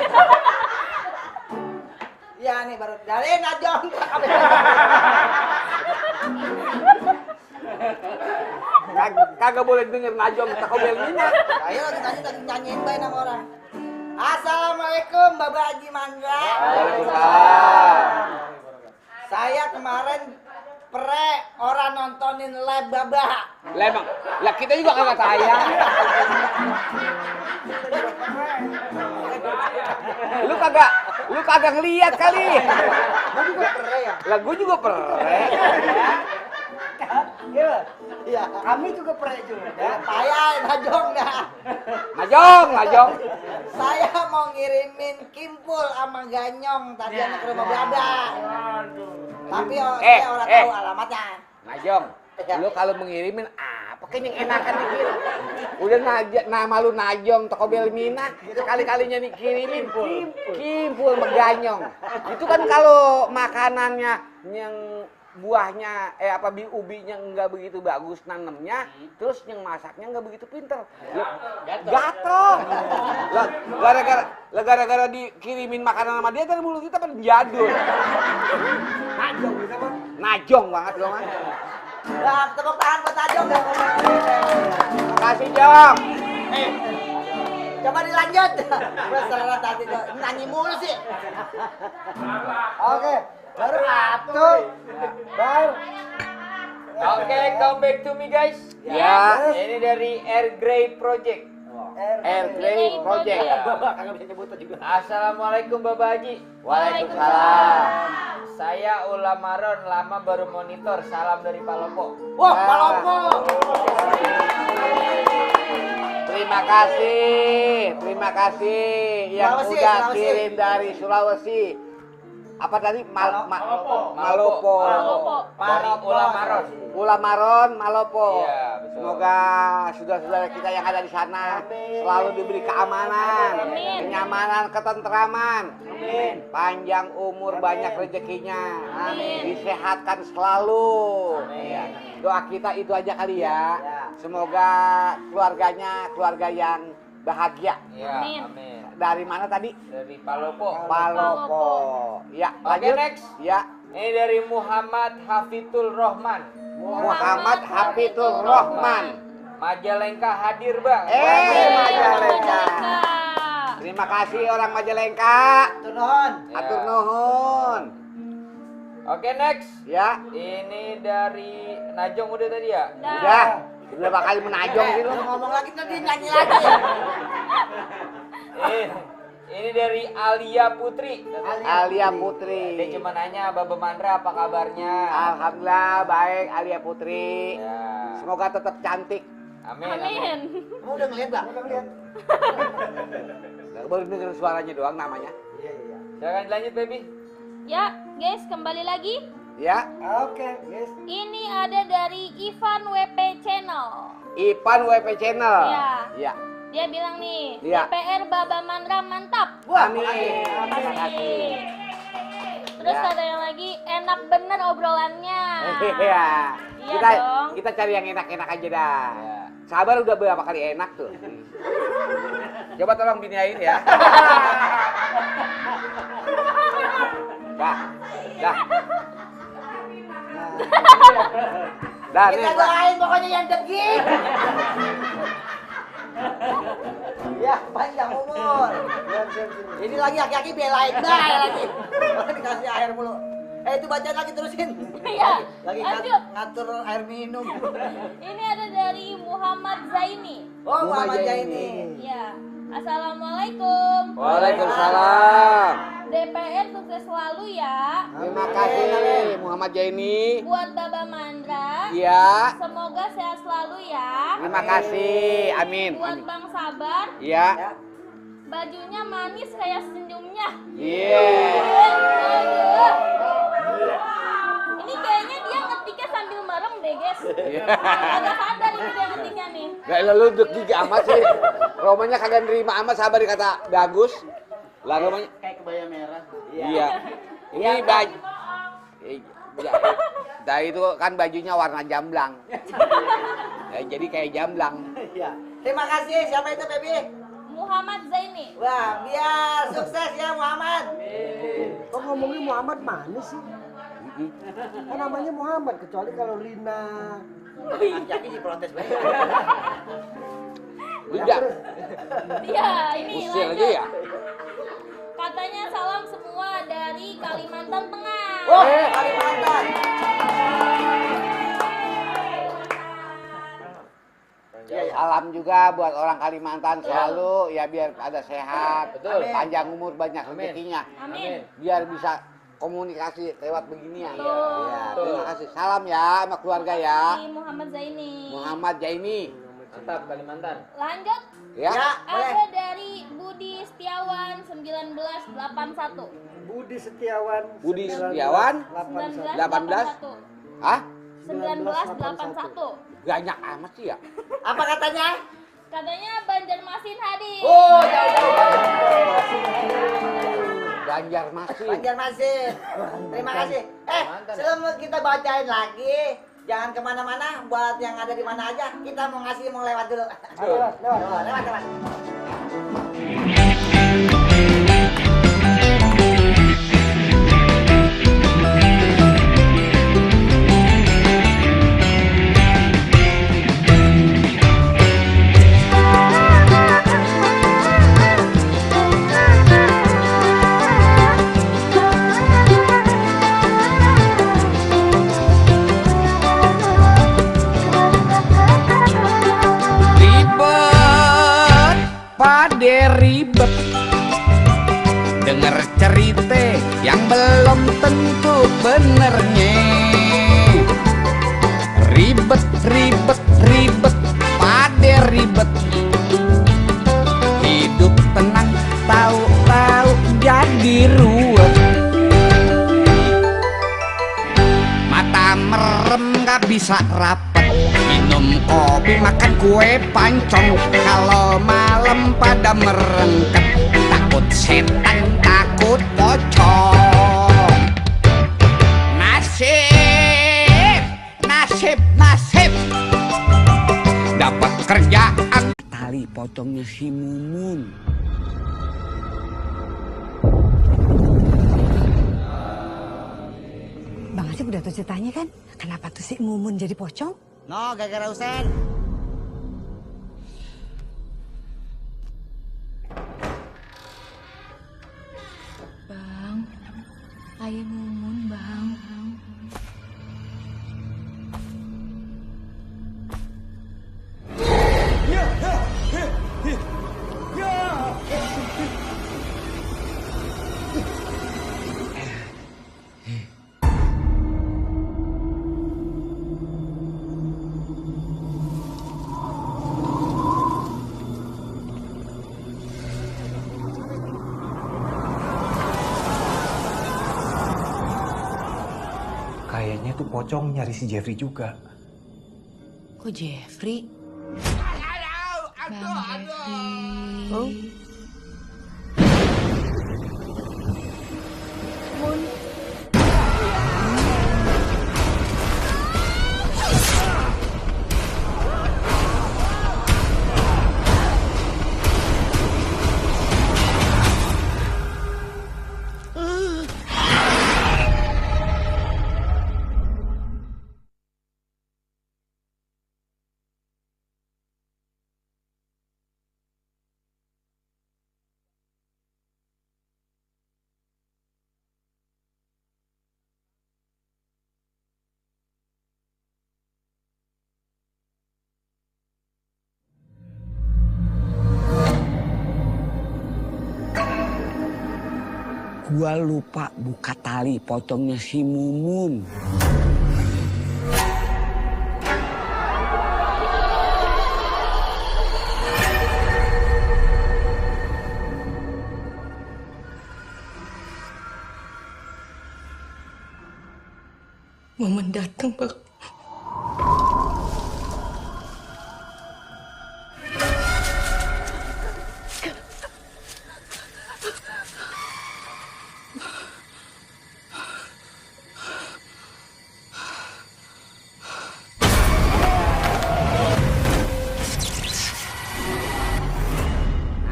Iya nih baru dari Najong Taco Bell. Kagak boleh denger najong Taco Bell Mina. Ayo lagi nyanyiin baik nama orang. Assalamualaikum Bapak Haji Mandra. Waalaikumsalam. Saya kemarin Pre, orang nontonin live babah. Lah emang, lah kita juga kagak tayang. Lu kagak ngeliat kali. Gua juga pernah ya. Lah gua juga pere. Iya. Iya. Kami juga pernah juga. Saya Najong dah. Najong. Saya mau ngirimin Kimpul sama Ganyong tadi anak ke rumah Belanda. Tapi saya orang tahu alamatnya. Najong, lu kalau mengirimin apa kan yang enakan dikirim? Udah nama lu Najong toko Belmina, sekali-kalinya dikirimin Kimpul meganyong. Itu kan kalau makanannya yang buahnya ubinya enggak begitu bagus nanemnya, terus yang masaknya enggak begitu pinter. Gatel. Lah gara-gara dikirimin makanan sama dia, dari mulut kita pada jadul. Najong kita mah. Najong banget lo kan. Nah, tepuk tangan buat Najong. Makasih Jong. Coba dilanjut. Beserah tadi tuh nyanyi mulu sih. Oke. Baru tuh. Baru. Oke, come back to me guys. Ya. Ini dari Air Grey Project. Air Grey Project. Kagak bisa nyebutin juga. Assalamualaikum Bapak Haji. Waalaikumsalam. Saya Ulamaron, lama baru monitor. Salam dari Palopo. Wah, Palopo. Terima kasih yang Sulawesi, udah Sulawesi. kirim dari Sulawesi. Apa tadi? Malopo. Malopo. Dari Ulamaron. Ulamaron, Malopo. Iya, betul. Semoga saudara-saudara kita yang ada di sana selalu diberi keamanan, Amin. kenyamanan, ketentraman. Amin. Panjang umur, banyak rezekinya. Amin. Disehatkan selalu. Ya. Doa kita itu aja kali ya. Semoga keluarganya keluarga yang bahagia. Ya, Amin. amin. Dari mana tadi? Dari Palopo. Palopo. Ya, Oke, lanjut. next. Ya. Ini dari Muhammad Hafidul Rohman. Muhammad Hafidul Rohman. Majalengka hadir, Bang. Majalengka. Terima kasih orang Majalengka. Turun. Ya. Atur nuhun. Oke, next. Ya. Ini dari Najong udah tadi ya? Udah. Berapa kali menajong sih lu? Ngomong lagi nanti nyanyi lagi. Ini dari Alia Putri. Alia Putri. Dia cuma nanya Baba Mandra apa kabarnya. Alhamdulillah baik Alia Putri. Ya. Semoga tetap cantik. Amin. Amin. Kamu udah ngeliat Bang? Udah lihat. Baru denger suaranya doang namanya. Iya, iya. Silakan lanjut, baby. Ya, guys, kembali lagi. Ya. Oke, guys. Ini ada dari Ivan WP Channel. Ipan WP Channel. Iya. Ya. Dia bilang nih, Iya. DPR Baba Mandra mantap. Amin. Terima Terima kasih. kasih. Terus Ya. ada yang lagi, enak bener obrolannya. Iya. Iya Kita dong. kita cari yang enak-enak aja dah. Ya. Sabar udah berapa kali enak tuh. Coba tolong biniain ya. Dah. Dah. Dah nih. Kita doain pokoknya yang degil. Ya, panjang umur. Ini lagi aki-aki belain dah lagi. Dikasih air mulu. Itu bacaan lagi terusin. Iya, Lagi lanjut. ngatur air minum. Ini ada dari Muhammad Zaini. Oh, Muhammad Jaini. Ya, Assalamualaikum. Waalaikumsalam. DPR sukses selalu ya. Terima kasih Muhammad Jaini. Buat Baba Mandra, Iya. semoga sehat selalu ya. Terima kasih. Amin. Buat Bang Sabar, Iya. bajunya manis kayak senyumnya. Iya. Aduh. Ini kayaknya dia ngetiknya sambil merem deh, guys. Iya. Agak sadar ini dia ngetiknya nih. Gak lalu dek gigi amat sih. Romanya kagak nerima amat, sabar dikata bagus. Lah romanya Kayak kebaya merah. iya. Ini baju. Ya, nah itu kan bajunya warna jamblang. Ya, jadi kayak jamblang. Iya. Terima kasih. Siapa itu, Baby? Muhammad Zaini. Wah, biar sukses ya Muhammad. Kok ngomongnya Muhammad manis sih? Kan namanya Muhammad, kecuali kalau Rina. Jadi diprotes banget. Tidak. Iya, ini Usil aja lanjut. ya. Katanya salam semua dari Kalimantan Tengah. Oh, Kalimantan. Salam juga buat orang Kalimantan selalu ya biar ada sehat, Betul. panjang umur, banyak rezekinya. Amin. Biar bisa komunikasi lewat beginian. Betul. Ya, terima kasih. Salam ya sama keluarga ya. Si Muhammad Zaini. Muhammad Jaini. Mantap Kalimantan. Lanjut. Ya. boleh. Ada dari Budi Setiawan 1981. Budi Setiawan. Budi Setiawan 1981. ah 1981. banyak amat sih ya. Apa katanya? Katanya Banjarmasin hadir. Oh, jauh-jauh. Banjarmasin. Banjarmasin. Terima kasih. Mantan. Sebelum kita bacain lagi, jangan kemana-mana. Buat yang ada di mana aja, kita mau lewat dulu. Lewat. Lewat. Ribet, pade ribet. Dengar cerita yang belum tentu benernya. Ribet, ribet, ribet, pade ribet. Hidup tenang, tahu-tahu jadi ruwet. Mata merem gak bisa rapet. Minum kopi, makan kue pancong. Kalau malam pada merengket. Takut setan, takut pocong. Nasib, nasib, nasib. Dapat kerjaan. Tali pocongnya si Mumun. Bang Asep udah tahu ceritanya kan? Kenapa tuh si Mumun jadi pocong? No, gara-gara Usen. Bang, ayah Mumun bang. Kayaknya tuh pocong nyari si Jeffrey juga. Kok Jeffrey? Bang Jeffrey. Oh. Gua lupa buka tali pocongnya si Mumun. Momen datang bang.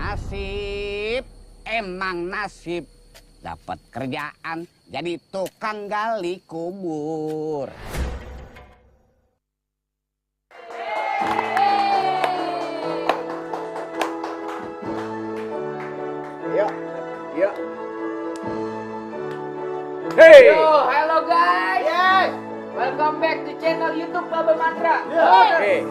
Nasib, emang nasib. Dapat kerjaan jadi tukang gali kubur. Yuk, yuk. Hey! Yo, hello guys. Welcome back to channel YouTube Baba Mantra. Hey.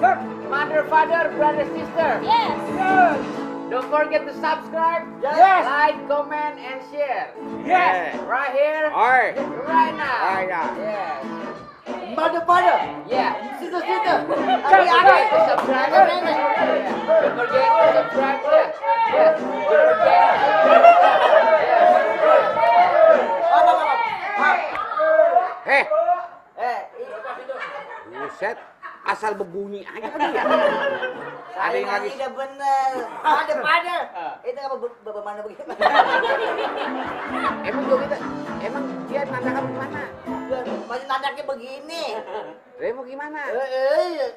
Mother, father, brother, sister. Yes. Good. Don't forget to subscribe. Yes. Like, comment, and share. Yes. Right here. Alright. Right now. Right now. Yes. Pada. Yeah. Situ. Don't forget to subscribe. Yeah. Don't forget to subscribe. Yeah. Yes. Don't forget. Heh. Buset. Asal berbunyi aja tadi ya. Ada yang lagi. Tidak bener. Pada. Itu apa bagaimana begitu? Emang emang dia nandakan gimana? Masih nadaknya begini. Dia mau gimana? Eh.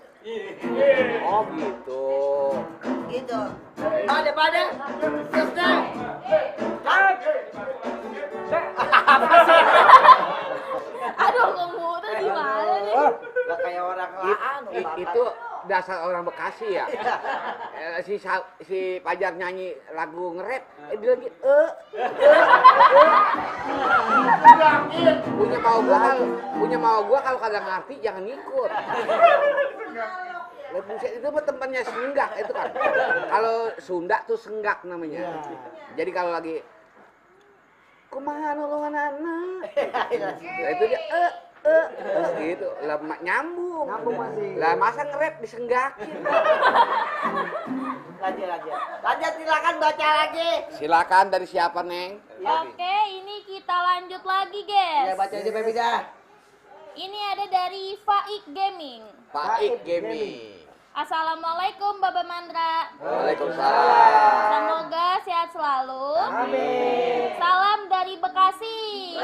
Oh gitu. Gitu. Pada. Sister. Aduh, kamu tuh gimana nih? Lah kayak orang laan. Itu dasar orang Bekasi ya. Si Pajar nyanyi lagu nge-rap, dia lagi punya mau gua kalau kagak ngerti jangan ikut. Buset, itu mah tempatnya senggak itu kan. Kalau Sunda tuh senggak namanya. Jadi kalau lagi kumaha nolongan anak. Nah, itu dia gitu. Lah nyambung. Lah masa nge-rap disenggakin. Lanjut silakan baca lagi. Silakan dari siapa, Neng? Oke, ini kita lanjut lagi, guys. Ya baca aja Baby dah. Ini ada dari Faik Gaming. Faik Gaming. Assalamualaikum Baba Mandra. Waalaikumsalam. Semoga sehat selalu. Amin. Salam dari Bekasi.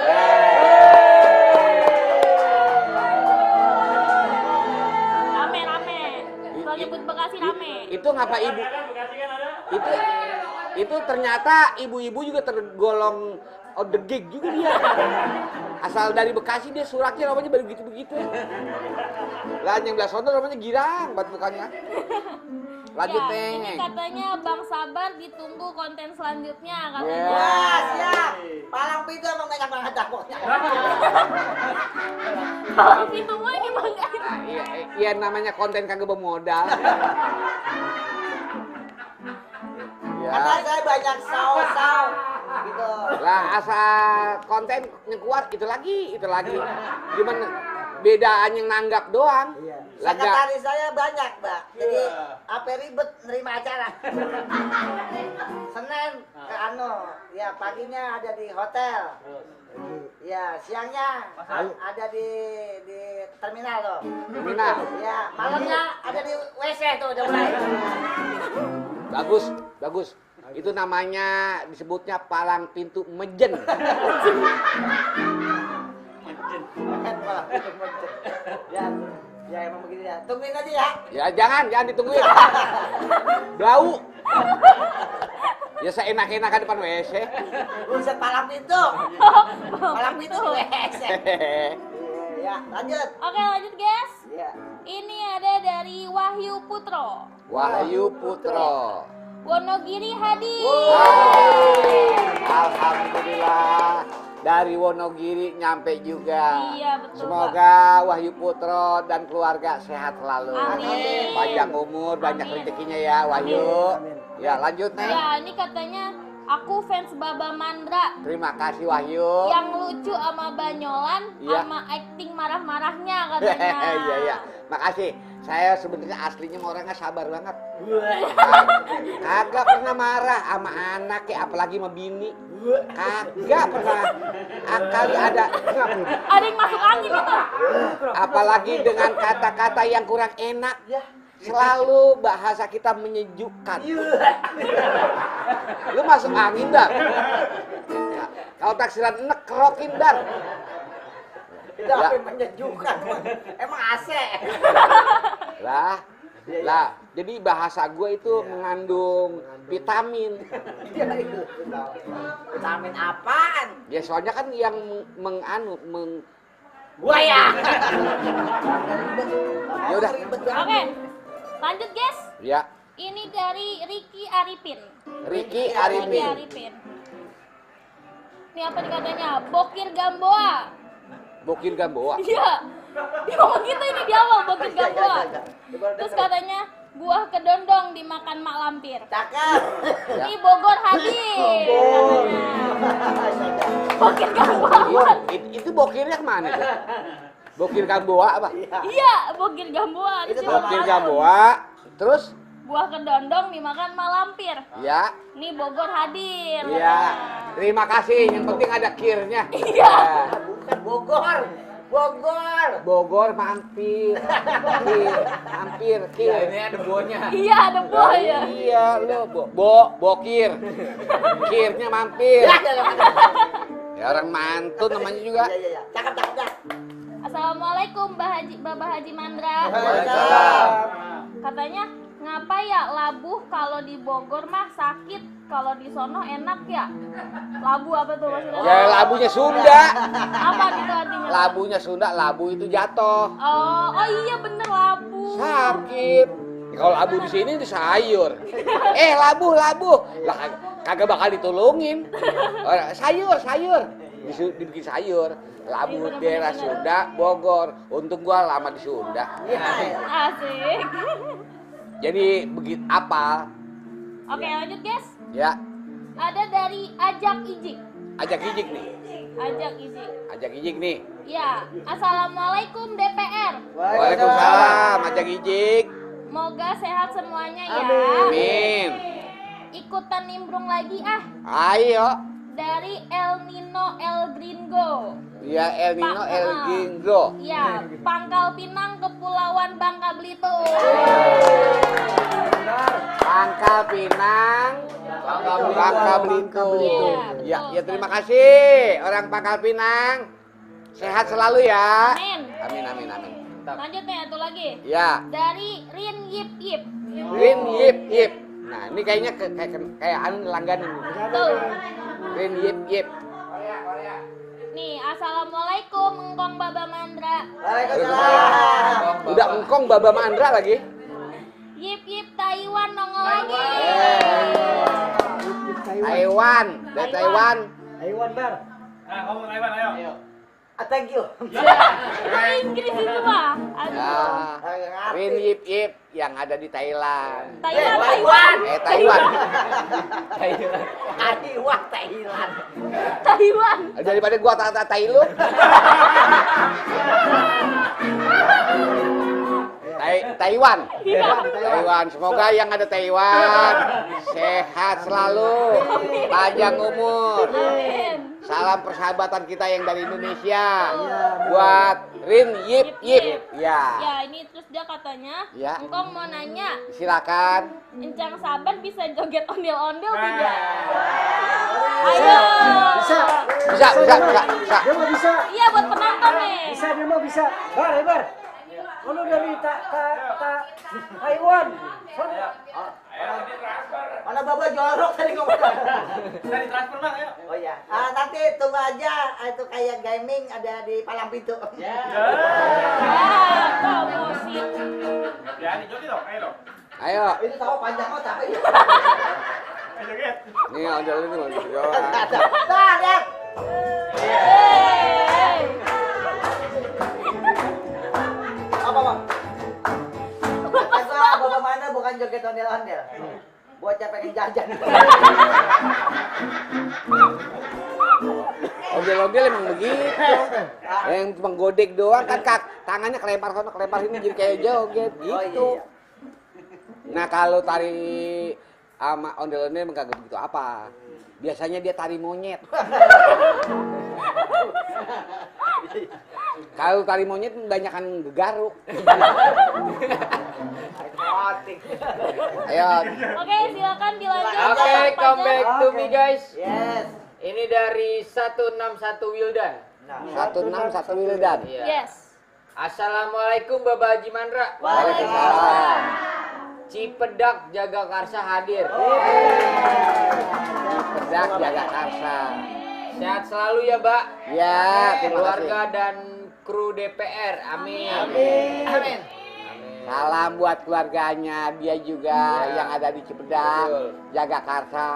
Rame. Kalau nyebut Bekasi rame. Itu ngapa ibu? Itu ternyata ibu-ibu juga tergolong the gig juga dia. Asal dari Bekasi dia suraknya namanya baru begitu-begitu. Lah yang belah sono namanya girang buat mukanya. Lanjut, Ya, Neng. ini katanya Bang Sabar ditunggu konten selanjutnya katanya. Wah, siap. Palang pintu emang banyak banget dapurnya. Kalau itu mah gimana? Iya namanya konten kagak bermodal. Karena saya banyak saus gitu. Lah asal konten yang kuat itu lagi. Cuman bedaan yang nanggap doang. Sekretaris saya banyak, Mbak. Jadi apa ribet nerima acara. Senin ke ya paginya ada di hotel. Ya, siangnya ada di terminal tuh. Terminal. Ya, malamnya ada di WC tuh udah mulai. Bagus. Itu namanya disebutnya palang pintu mejen. Ya emang begini ya. Tungguin aja ya. Ya jangan ditungguin. Bau. Ya seenak-enakan depan WC. Buset palang pintu. Palang pintu di WC. Ya, lanjut. Oke, lanjut guys. Ya. Ini ada dari Wahyu Putro. Wahyu Putro. Wonogiri hadir. Alhamdulillah. Dari Wonogiri nyampe juga. Iya, betul, Semoga Wahyu Putro dan keluarga sehat selalu. Amin. Panjang umur, banyak Amin. rezekinya ya Wahyu. Ya lanjut, Neng. Ya, ini katanya aku fans Baba Mandra. Terima kasih Wahyu. Yang lucu sama banyolan, Iya. sama acting marah-marahnya katanya. Iya. Makasih. Saya sebenarnya aslinya orangnya sabar banget. Kagak pernah marah sama anak ya, apalagi sama bini. Kagak pernah. Kali ada. Ada yang masuk angin itu. Apalagi dengan kata-kata yang kurang enak. Selalu bahasa kita menyejukkan. Lu masuk angin, Dar. Ya, kalau taksiran enek kerokin, Dar. Itu apa yang menyejukkan? Emang AC. Lah, jadi bahasa gue itu mengandung vitamin. Vitamin apaan? Ya soalnya kan yang Buaya. Ya udah. Oke. Lanjut, guys. Ya, Ini dari Ricky Arifin. Ricky Ricky Arifin. Arifin. Ini apa nih katanya? Bokir Gamboa. Bokir Gamboa. Iya. Dia ngomong gitu ini di awal Bokir Gamboa. Terus katanya Buah kedondong dimakan mak lampir. Cakep. Ini Bogor hadir. Bokir Gamboa. Itu bokirnya kemana tuh? Bokir Gamboa apa? Iya, bokir Gamboa. Itu Bokir Gamboa. Terus? Buah kedondong dimakan mak lampir. Ya. Ini Bogor hadir. Iya. Terima kasih. Yang penting ada kirnya. Iya. Bukan Bogor. Bogor. Bogor mampir. Mampir. Ya, Kir. ini ada buahnya. Iya, ada buah ya. Iya, lo bokir. Kirnya mampir. Ya orang mantun namanya juga. Iya. Cakep. Assalamualaikum Bapak Haji Mandra. Waalaikumsalam. Katanya ngapa ya labuh kalau di Bogor mah sakit, kalau di sono enak ya? Labu apa tuh maksudnya? Ya labunya Sunda. Apa gitu artinya? Labunya Sunda, labu itu jatuh. Oh iya bener labu. Sakit. Ya, kalau labu di sini itu sayur. Labu. Lah kagak bakal ditulungin. Sayur. Dibikin sayur. Labu daerah Sunda, Bogor. Untung gua lama di Sunda. Asik. Jadi begitu apa? Oke lanjut guys. Ya, Ada dari Ajak Ijik. ajak ijik nih. Ajak ijik nih. Ya, Assalamualaikum DPR. Waalaikumsalam, ajak ijik. Moga sehat semuanya ya. Amin. Ikutan nimbrung lagi ah. Ayo. Dari El Nino El Gringo. Ya El Nino El Gringo. Ya, Pangkal Pinang Kepulauan Bangka Belitung. Pangkal Pinang, Bangka Belitung. Iya, Ya terima kasih orang Pangkal Pinang. Sehat selalu ya. Amin. Amin. Lanjut nih satu lagi. Ya, Dari Rin Yip Yip. Rin Yip. Nah, ini kayaknya kayak anu langganan. Tuh. Rin Yip. Nih, Assalamualaikum Engkong Baba Mandra. Waalaikumsalam. Udah engkong Baba Mandra lagi. Yip Yip Taiwan nongol lagi. Taiwan, dari Taiwan. Taiwan Bar. Thank you. Itu Inggris itu mah. Aduh. Ya, Rin Yip yang ada di Thailand. Taiwan. Taiwan. Taiwan. Daripada gua tai lu. Taiwan. Semoga yang ada Taiwan sehat selalu, panjang umur. Amin. Salam persahabatan kita yang dari Indonesia buat Rin Yip. Ya. Ya, ini terus dia katanya, Ya. Engkong mau nanya, Silakan. Encang Saban bisa joget ondel-ondel tidak? Ayo. Bisa. Bisa. Dia mah bisa. Iya buat penonton nih. Bisa dia mah bisa. Bar. Kalau dari Taiwan. Mana Baba jorok tadi ngomong. Dari transfer bang, ayo. Oh ya. Nanti tunggu aja itu kayak gaming ada di palang pintu. Promosi. Ya, ini joki dong, ayo dong. Ayo. Itu tahu panjang kok tapi. Ayo joget. Nih ondel ini mau Nah, lihat. Apa, Bang? Kata Baba mana bukan joget ondel-ondel. Bocah pengen jajan. Ondel-ondel emang begitu. Yang cuma godek doang kan tangannya kelempar sana kelempar sini jadi kayak joget gitu. iya. Nah kalau tari sama ondel-ondel emang kagak begitu apa. Biasanya dia tari monyet. Kalau tari monyet kebanyakan gegaruk. Ayo. Oke, silakan dilanjut. Oke, come back to me guys. Yes. Ini dari 161 Wildan. 161 Wildan. Iya. Yes. Assalamualaikum Bapak Haji Mandra. Waalaikumsalam. Cipedak Jagakarsa hadir. Pedak jaga karsa. Sehat selalu ya, Mbak. Ya, terima Keluarga kasih. dan kru DPR. Amin. Amin. Salam buat keluarganya dia juga yang ada di Cipedak. Betul. Jaga karsa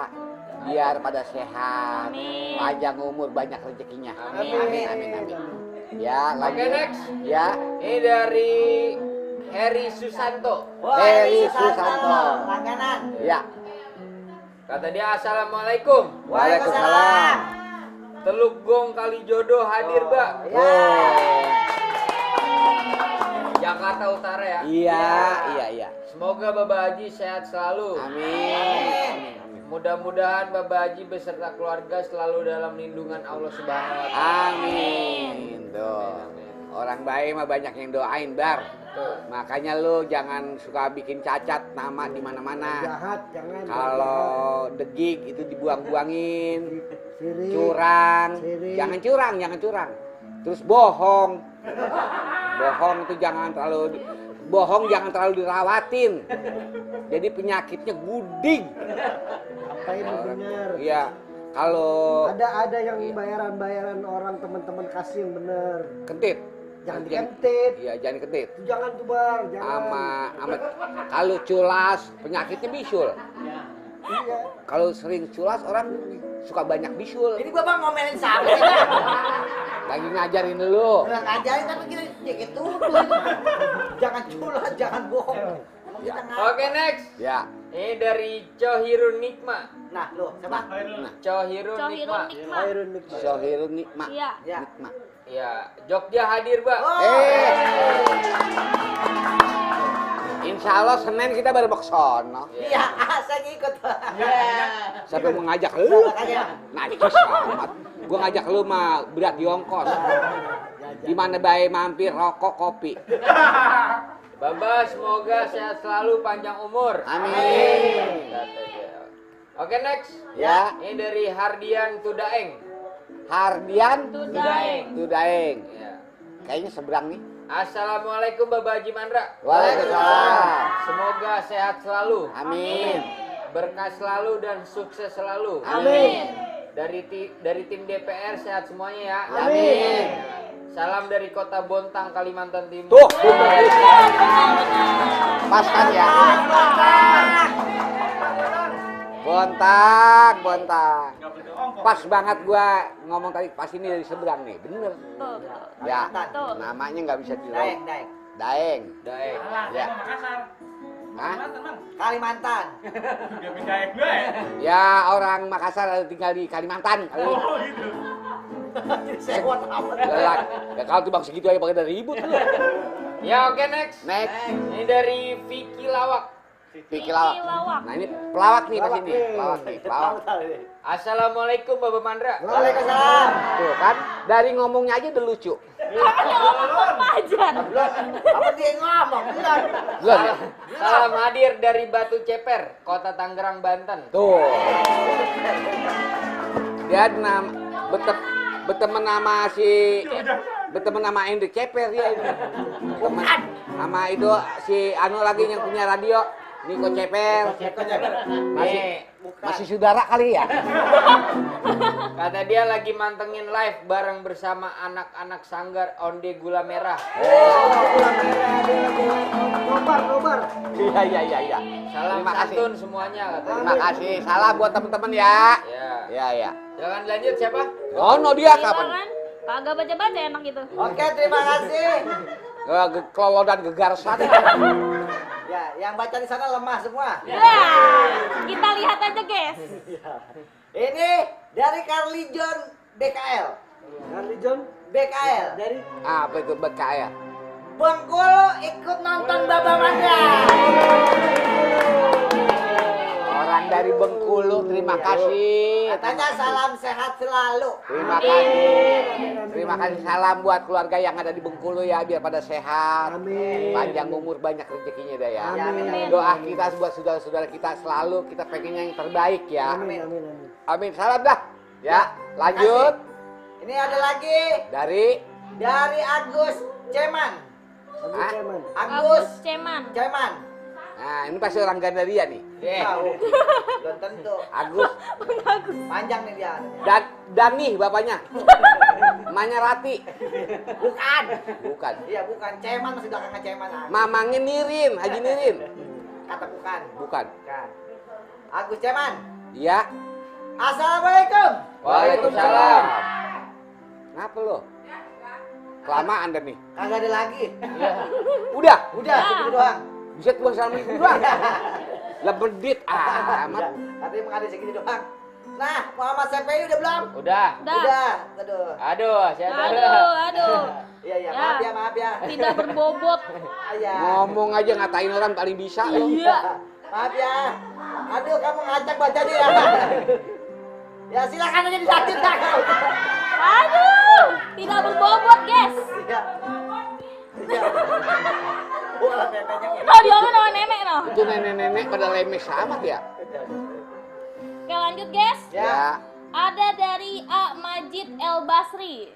biar pada sehat, Amin. panjang umur, banyak rezekinya. Amin. Ya, Oke, lanjut. next. Ya, Ini dari Heri Susanto. Wah, Heri ini Susanto. Susanto. Langganan. Ya. Kata dia assalamualaikum. Waalaikumsalam. Teluk Gong Kalijodo hadir, Mbak. Oh. Jakarta Utara ya. Iya. Semoga Bapak Haji sehat selalu. Amin. Mudah-mudahan Bapak Haji beserta keluarga selalu dalam lindungan Allah Subhanahu wa taala. Amin. Tuh. Orang baik mah banyak yang doain, Bar. Betul. Makanya lu jangan suka bikin cacat nama di mana-mana. Jahat, jangan. Kalau degik itu dibuang-buangin. Sirik. Curang. Sirik. Jangan curang. Terus bohong. Bohong itu jangan terlalu dirawatin. Jadi penyakitnya guding. Apa ini benar? Iya. Kalau Ada yang bayaran orang teman-teman kasih yang benar. kentit. Jangan dikentit. Iya, jangan kentit. Itu jangan tuh Bar, jangan. Sama kalau culas penyakitnya bisul. Iya. Kalau sering culas orang suka banyak bisul. Ini Bapak ngomelin siapa sih, Bang? Lagi ngajarin lu. Udah ngajarin tapi kita dikit tuduh. Jangan culas, jangan bohong. Emang kita Oke, next. Ya. Ini dari Cohirun Nikma. Nah, lu siapa? Cohirun Cohirun Nikma. Nikma. Khairun nikmat. Sohirun nikma. Iya. Ya. Nikma. Ya, Jogja hadir, Mbak. Insya Allah Senin kita baru mau ke sono. Iya, saya ngikut. Siapa yang mau ngajak lu? Makanya. Najis amat. Gua ngajak lu mah berat di ongkos. Di mana bae mampir rokok kopi. Baba, semoga sehat selalu, panjang umur. Amin. Kata dia. Oke, next. Ya. Ini dari Hardian Tudaeng. Hardian Tudaeng. Tudaeng. Ya. Kayaknya seberang nih. Assalamualaikum Bapak Haji Mandra. Waalaikumsalam. Semoga sehat selalu. Amin. Berkah selalu dan sukses selalu. Amin. Dari tim DPR sehat semuanya ya. Amin. Salam dari Kota Bontang, Kalimantan Timur. Tuh. Pas kan ya? Bontang. Pas banget gua ngomong tadi, pas ini dari seberang nih, bener. Betul. Ya, Betul. namanya nggak bisa Daeng, dirobek. Daeng. Daeng. Daeng. Ya. Hah? Kalimantan. Ya orang Makassar ada tinggal di Kalimantan. Sewot amat. Galak. Ya kalau tuh bang segitu aja pakai dari ribut lu. Ya, oke, next. Next. Ini dari Vicky Lawak. Vicky lawak. Nah ini pelawak nih pas ini. Pelawak. Assalamualaikum Bapak Mandra. Waalaikumsalam. Tuh kan dari ngomongnya aja udah lucu. Pajar. Apa dia ngomong? Belum. Belum ya? Salam hadir dari Batu Ceper, Kota Tangerang, Banten. Tuh. Dia berteman nama Hendrik Ceper ya itu. Temen sama itu si Anu lagi yang punya radio, Niko Ceper. Masih saudara kali ya? Kata dia lagi mantengin live bareng bersama anak-anak sanggar Onde Gula Merah. Nobar. Iya. Salam Terima kasih. santun semuanya. Kata dia. Terima kasih. Salam buat teman-teman ya. Ya. Jangan lanjut siapa? Oh, no dia Gila kapan? kan? Kagak baca-baca enak gitu. Oke, terima kasih. Kelolo dan gegarsan. Ya, yang baca di sana lemah semua. Wah, kita lihat aja, guys. Ini dari Carly John DKL. Carly John BKL. dari Apa itu BKL? Bengkulu ikut nonton Bapak Mandra. Orang dari Bengkulu, terima kasih. Katanya salam sehat selalu. Terima kasih. Terima kasih salam buat keluarga yang ada di Bengkulu ya, biar pada sehat. Amin. Panjang umur, banyak rezekinya dah ya. Amin. Doa kita buat saudara-saudara kita selalu kita pengen yang terbaik ya. Amin. Amin. Salam dah. Ya, lanjut Ini ada lagi dari Agus Ceman. Hah? Agus Ceman. Ceman. Nah, ini pasti orang Gandaria nih. Tahu. Belum tentu. Agus Panjang nih dia. dan Dani bapaknya. Emaknya Rati. Bukan. Iya, bukan. Ceman masih belakangnya Ceman. Mamangnya Nirin, Haji Nirin. Kata bukan. Bukan. Bukan. Agus Ceman. Iya. Assalamualaikum. Waalaikumsalam. Kenapa lo? Kelamaan dah nih. Kagak ada lagi. Udah. Udah, segitu doang. Bisa tuang Assalamualaikum doang. Lah bedit amat. Katanya mengadil segitu doang. Nah, Muhammad CPI udah belum? Udah. Udah. Aduh. Aduh, saya Aduh. Iya, Ya. maaf ya. Tidak berbobot. Iya. Ngomong aja ngatain orang paling bisa lo. Iya. Maaf ya. Aduh, kamu ngacak baca dia ya. Ya silakan aja dilanjut dah kau. Aduh, tidak berbobot, guys. Iya. Iya. Wah, neneknya. Oh, dia sama nenek no. Itu nenek-nenek pada lemes amat ya. Oke, lanjut, guys. Ya. Ada dari A Majid El Basri.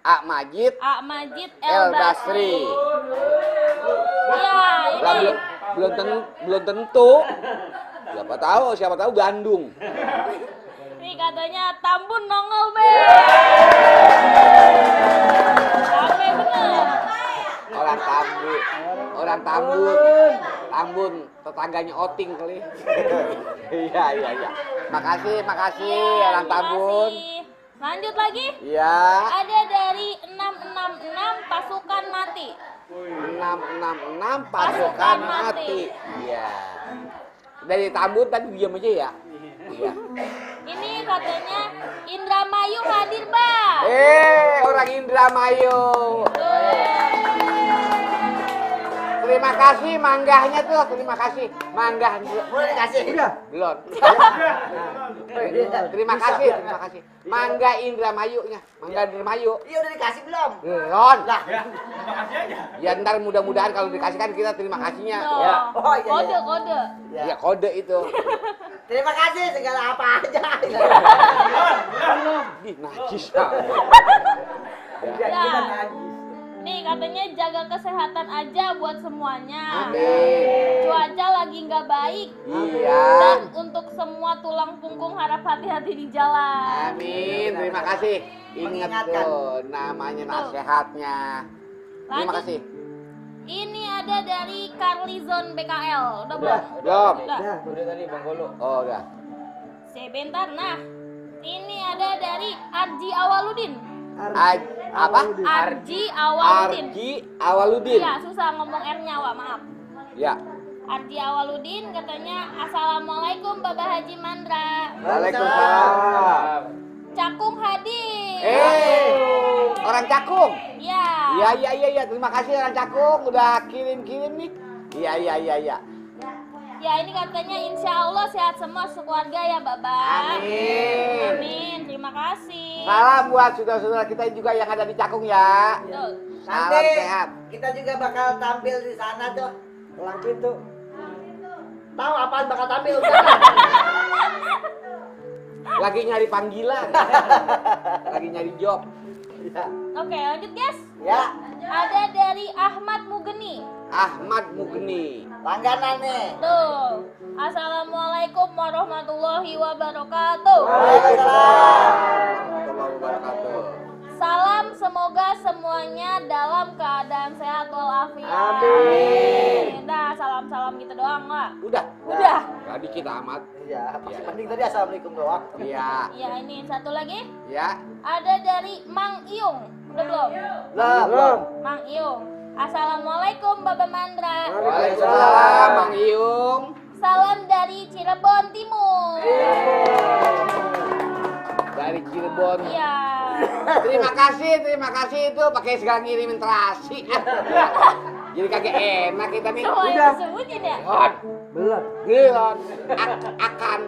A Majid A Majid El El Basri. Iya, Lah, ini. belum tentu. Siapa tahu Bandung. Ini katanya Tambun nongol, Be. Sampai bener. Orang Tambun, tetangganya Oting kali. Iya. Makasih orang Tambun. Makasih. Lanjut lagi. Iya. Ada dari 666 pasukan mati. 666 pasukan mati. Iya. Dari Tambun tadi diam aja ya. Iya. Ini katanya Indramayu hadir, Bang. Orang Indramayu. Terima kasih manggahnya tuh, terima kasih. Manggah Boleh dikasih. Udah. belum. Terima kasih. Mangga Indramayunya, Mangga Indramayu. Iya udah dikasih belum? Belum. Lah. Ya ntar mudah-mudahan kalau dikasih kan kita terima kasihnya. Tuh. Ya. Oh, iya, iya. Kode. Ya kode itu. Terima kasih segala apa aja. Ih, najis. Iya, Ya. kita najis. Nih katanya jaga kesehatan aja buat semuanya. Amin. Cuaca lagi nggak baik. Iya. Dan untuk semua tulang punggung harap hati-hati di jalan. Amin. Terima kasih. Ingat Mengingatkan. tuh namanya nasihatnya. Terima Lanjut. kasih. Ini ada dari Carlizon BKL. Udah belum? Belum. Udah. Udah tadi Bang Kolo. Oh, udah. Sebentar. Nah, ini ada dari Arji Awaludin. Apa? Arji Awaludin. Arji Awaludin. Iya, susah ngomong R-nya, Wak. Maaf. Ya. Arji Awaludin katanya Assalamualaikum Bapak Haji Mandra. Waalaikumsalam. Cakung hadir. Orang Cakung. Ya. Iya. Terima kasih orang Cakung udah kirim-kirim nih. Iya. Ya ini katanya insya Allah sehat semua sekeluarga ya Bapak. Amin. Amin. Terima kasih. Salam buat saudara-saudara kita juga yang ada di Cakung ya. Tuh. Salam Nanti sehat. kita juga bakal tampil di sana tuh. Pelang pintu. Tahu apaan bakal tampil? Lagi nyari panggilan. Lagi nyari job. Ya. Oke lanjut guys. Ya, Ada dari Ahmad Mugeni. Ahmad Mugni. langganan nih. Tuh. Assalamualaikum warahmatullahi wabarakatuh. Waalaikumsalam. Warahmatullahi wabarakatuh. Salam semoga semuanya dalam keadaan sehat walafiat. Amin. Nah, salam-salam gitu doang, Wak. Udah. Udah. Tadi kita amat. Iya, masih penting tadi assalamualaikum doang. Iya. Ya, ini satu lagi. Ya. Ada dari Mang Iung. Udah belum? Belum. Mang Iung. Assalamualaikum Bapak Mandra. Waalaikumsalam Mang Iung. Salam dari Cirebon Timur. Dari Cirebon. Iya. Terima kasih itu pakai segala ngirimin terasi. Jadi kagak enak kita nih. Semua yang disebutin ya? Belum. Gilon. Akan.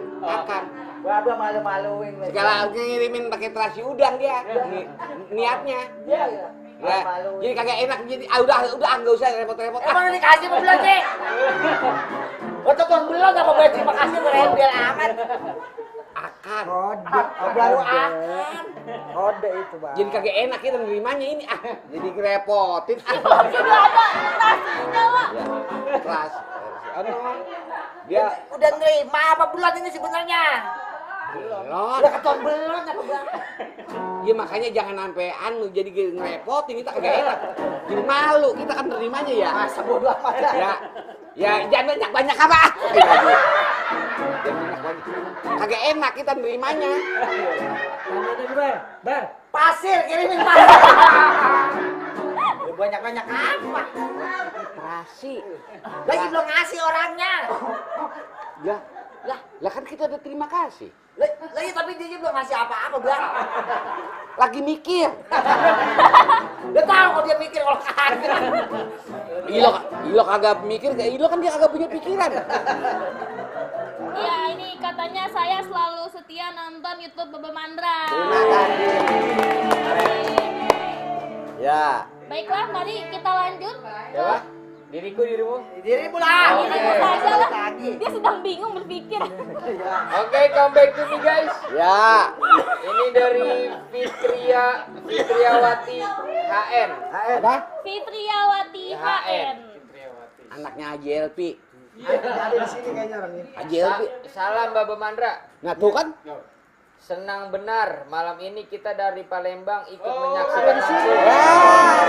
Gua malu-maluin. Segala ngirimin pakai terasi udang dia. Niatnya. Iya. Ya, jadi kagak enak jadi udah enggak usah repot-repot. Emang udah dikasih apa belum sih? Untuk tuan belum apa boleh terima kasih berembel amat. Akan. Kode. Baru Kode itu, Bang. Jadi kagak enak kita nerimanya ini. Jadi ngerepotin. Sudah ada nasinya, Wak. Ya. Kelas. Aduh. Dia udah nerima apa bulan ini sebenarnya? belum. Udah keton belum apa bang? Ya makanya jangan sampai anu jadi ngerepotin kita kagak enak. Jadi malu kita kan nerimanya ya. Masa bodoh amat ya. Ya jangan banyak apa? Jangan banyak. Kagak enak kita nerimanya. Tanya deh, Bar. Pasir kirimin pasir. Banyak-banyak apa? Terasi. Lagi belum ngasih orangnya. Lah kan kita udah terima kasih. Lagi tapi dia belum ngasih apa-apa, Bang. Lagi mikir. Dia tahu kalau dia mikir kalau kagak. Ilo kagak mikir, Ilo kan dia kagak punya pikiran. Iya, ini katanya saya selalu setia nonton YouTube Baba Mandra. Terima kasih. Ya. Baiklah, mari kita lanjut. Ya, dirimu. Dirimu lah. Ini saja lah. Dia sedang bingung berpikir. Oke, come back to me guys. Ya. Ini dari Fitriawati HN. Apa? Fitriawati HN. Anaknya Haji Elpi. Ada di sini kayaknya orangnya. Haji Elpi. Salam Baba Mandra. Nah tuh kan. Senang benar malam ini kita dari Palembang ikut menyaksikan langsung Benar.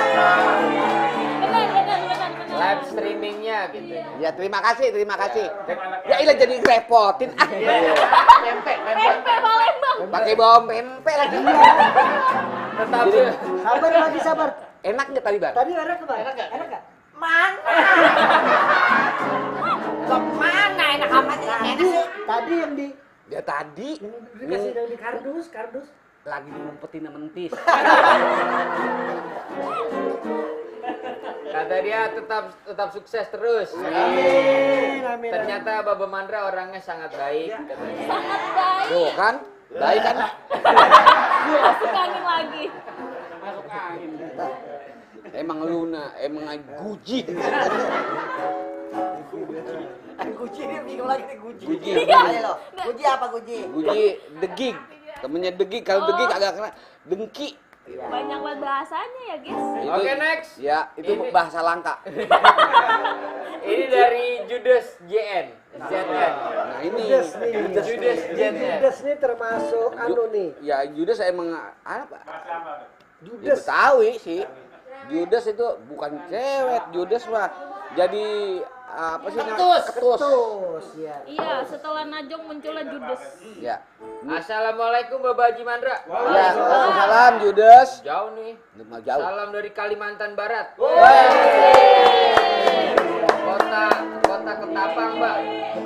live streamingnya gitu. Ya terima kasih. Ya ilah jadi repotin. Pempe Palembang. Pakai bawang pempe lagi. Tetap Sabar. Enak nggak tadi, Bar? Tadi enak ke Bang? Enak nggak? Mana? Mana enak amatnya? Enak sih. Tadi yang di Ya tadi dikasih yang di kardus. lagi ngumpetin sama entis. kata dia tetap sukses terus. Amin. Ternyata Baba Mandra orangnya sangat baik. Katanya. Sangat baik. Tuh kan? Baik kan? Masuk angin lagi. Emang Luna, emang guji. Guji dia bingung lagi nih Guji. Guji. Ayo lo. Guji apa Guji? Guji degig. Temennya degig, kalau degig agak kena dengki. Banyak banget bahasanya ya, guys. Oke, next. Ya, itu Ini- bahasa langka. Ini dari Judas JN. ZN. Nah, ini Judas nih. Judas ZN. Judas nih termasuk anu nih. Ya, Judas emang apa? Ya, Judas. Betawi sih. Judas itu bukan cewek, Judas mah jadi apa sih? Ketus. Ketus ya. Iya, setelah Najong munculnya Judas. Ya. Assalamualaikum Baba Haji Mandra. Ya, Waalaikumsalam Judas. Jauh nih. Mau jauh. Salam dari Kalimantan Barat. Kota Ketapang, Mbak.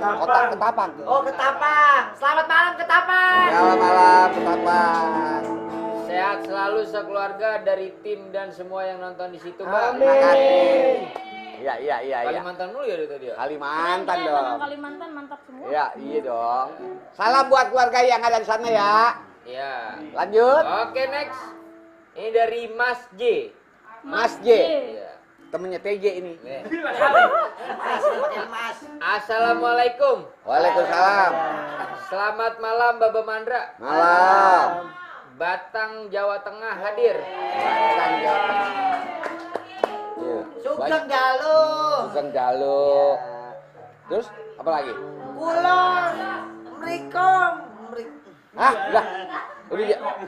Kota Ketapang. Oh, Ketapang. Selamat malam Ketapang. Selamat malam Ketapang. Sehat selalu sekeluarga dari tim dan semua yang nonton di situ, Mbak. Terima kasih. Iya. Kalimantan mulu ya dari tadi ya? Kalimantan Keren, dong. orang Kalimantan mantap semua. Ya, iya dong. Salam buat keluarga yang ada di sana ya. Iya. Lanjut. Oke, next. Ini dari Mas J. Mas J. Iya. Temennya TJ ini. Nih. Mas. Assalamualaikum. Waalaikumsalam. Selamat malam Baba Mandra. Malam. Batang Jawa Tengah hadir. Batang Jawa Tengah. Iya. Sugeng Dalu. Sugeng Dalu. Terus apa lagi? Kulon. Mrikom. Hah? Udah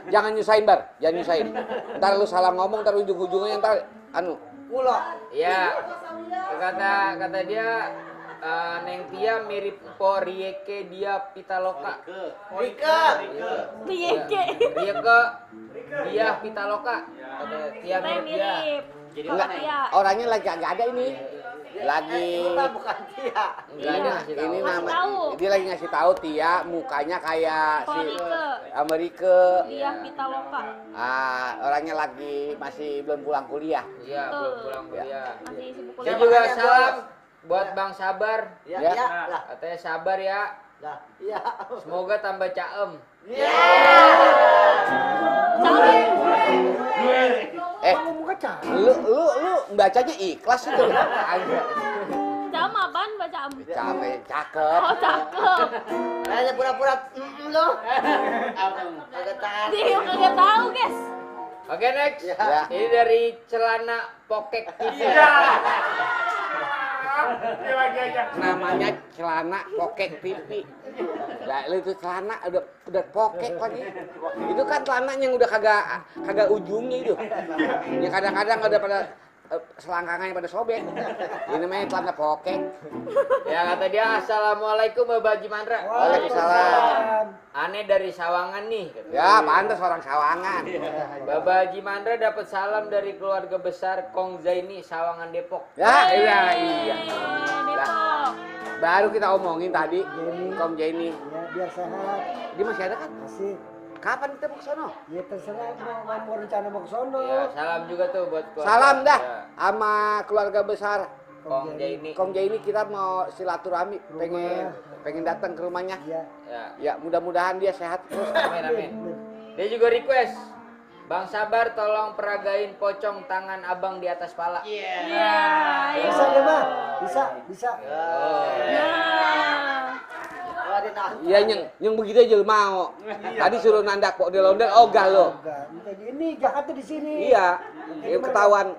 jangan nyusahin, Bar. Jangan nyusahin. Ntar lu salah ngomong, ntar ujung-ujungnya ntar anu. Kulon. Ya. Kata dia Neng Tia mirip Po Rieke dia Pitaloka. Rike. Rieke. Rieke dia Pitaloka. Kata Tia mirip dia. Enggak, Iya. orangnya lagi agak ada ini. Lagi Bukan dia. Enggak ada ngasih tahu. ini Ngasih nama tahu. dia lagi ngasih tahu Tia mukanya kayak si Korike. Amerika. Dia Pitaloka. Orangnya lagi masih belum pulang kuliah. Iya, belum pulang kuliah. Masih sibuk Saya kuliah. juga makanya salam buat Bang Sabar. Ya, Ya. ya. Lah. Katanya sabar ya. Lah. Iya. Semoga tambah caem. Muka cah. Lu bacanya ikhlas itu. Agak. Cam apaan baca am? Capek, cakep. Oh, cakep. Ada pura-pura lo. Ada tangan. Dia kagak tahu, guys. Oke, next. Ya. Ini dari celana pokek TV. Namanya celana pokek pipi. Lah lu itu celana udah pokek lagi. Itu kan celana yang udah kagak ujungnya itu. Yang kadang-kadang ada pada selangkangannya pada sobek. Ini namanya celana pokek. Ya kata dia, assalamualaikum Bapak Haji Mandra. Waalaikumsalam. Aneh dari Sawangan nih. Kata. Ya, pantas orang Sawangan. Bapak Haji Mandra dapat salam dari keluarga besar Kong Zaini Sawangan Depok. Ya, iya. Depok. Baru kita omongin tadi, Kong Jaini. Ya, biar sehat. Dia masih ada kan? Masih. Kapan kita mau ke sono? Ya terserah mau rencana mau ke sono. Ya, salam juga tuh buat keluarga. Salam dah Ya, sama keluarga besar Kong Zaini. Kong Jaini. Kita mau silaturahmi, pengen datang ke rumahnya. Iya. Ya, Ya, mudah-mudahan dia sehat terus. amin amin. Dia juga request, Bang Sabar tolong peragain pocong tangan abang di atas pala. Bisa ya, Mah? Bisa. Iya, yang begitu aja lu mau. Tadi suruh nandak pok di londel, ogah lo. Enggak, ini Jakarta di sini. Iya, ya, ketahuan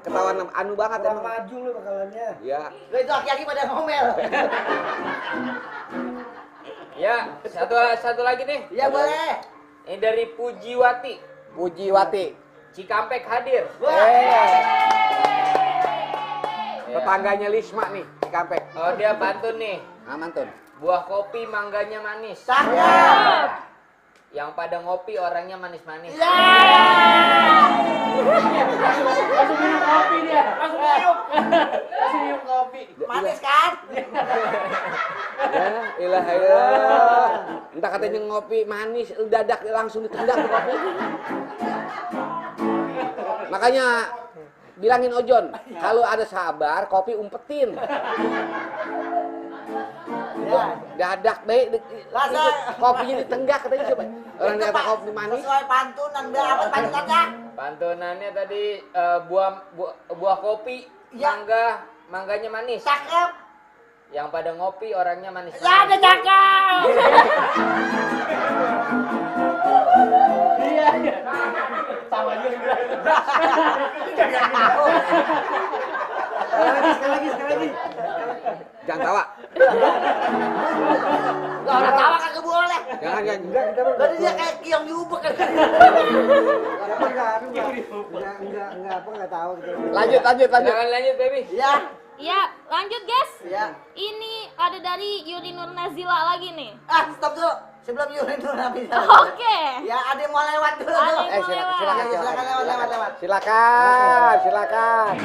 anu banget Kurang emang. maju lu bakalannya. Iya. Lo itu aki-aki pada ngomel. Ya, satu lagi nih. Iya boleh. Ini dari Pujiwati, Pujiwati. Cikampek hadir. Tetangganya Lisma nih, di Kampek. Oh, dia pantun nih. Aman tuh. Buah kopi mangganya manis. Cakep. Yang pada ngopi orangnya manis-manis. Manis kan? Ya, ilah ilah. Entah katanya ngopi manis, dadak langsung ditendang tuh kopi. Makanya bilangin Ojon, kalau ada Sabar, kopi umpetin. Ya. Dadak baik, kopinya ditenggak katanya coba. Orang Itu, kata Pak, kopi manis. sesuai pantunan. Biar apa pantunannya? Pantunannya tadi buah kopi Ya. mangganya manis. Cakep. Yang pada ngopi orangnya manis. Ya ada cakep. Sekali lagi. Jangan tawa. Gak orang tawa kan boleh. Jangan. Enggak, kita mah Berarti dia kayak kiong diubek kan. enggak tahu gitu. Lanjut. Jangan lanjut, baby. Ya. Ya, lanjut guys. Ya. Ini ada dari Yuri Nur Nazila lagi nih. Stop dulu. Sebelum Yuri Nur Nabi. Oke. Ya, ada yang mau lewat dulu. Ada tuh. yang mau lewat. Silakan lewat. Silakan.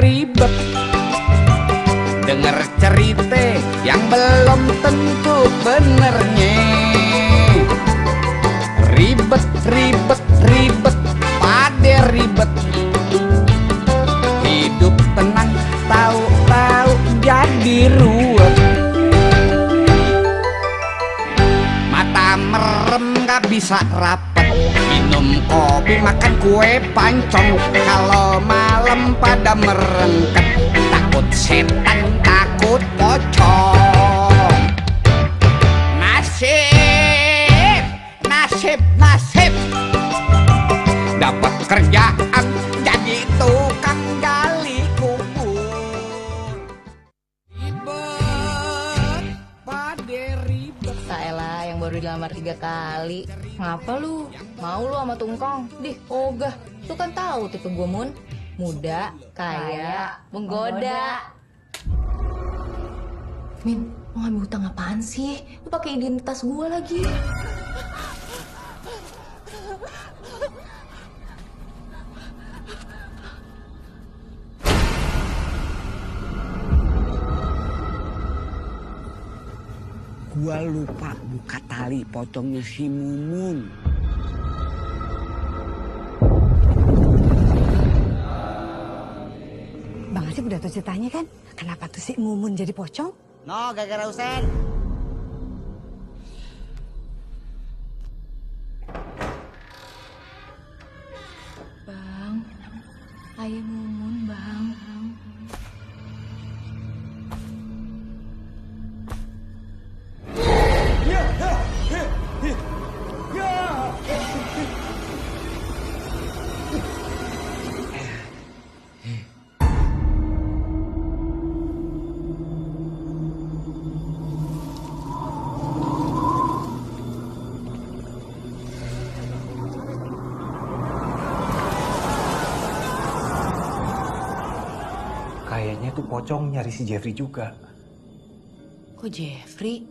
Ribet denger cerita yang belum tentu benernya. Ribet pade ribet. Hidup tenang tahu-tahu jadi ruwet. Mata merem gak bisa rapet. Minum kopi makan kue pancong. Kalau malam pada merengket. Takut setan takut pocong. Nasib dapat kerjaan jadi tukang gali kubur. Ribet pade ribet. Saelah yang baru dilamar 3 kali. Ngapa lu? Mau lu sama tungkong? Dih, ogah. Lu kan tahu tipe gue Mun. Muda, kaya, menggoda. Min, mau ngambil hutang apaan sih? Lu pakai identitas gue lagi. Gua lupa buka tali pocongnya si Mumun. Bang Asep udah tahu ceritanya kan? Kenapa tuh si Mumun jadi pocong? No, gara-gara Usen. Bang, ayah Mumun, Bang. Kayaknya tuh pocong nyari si Jeffrey juga. Kok Jeffrey?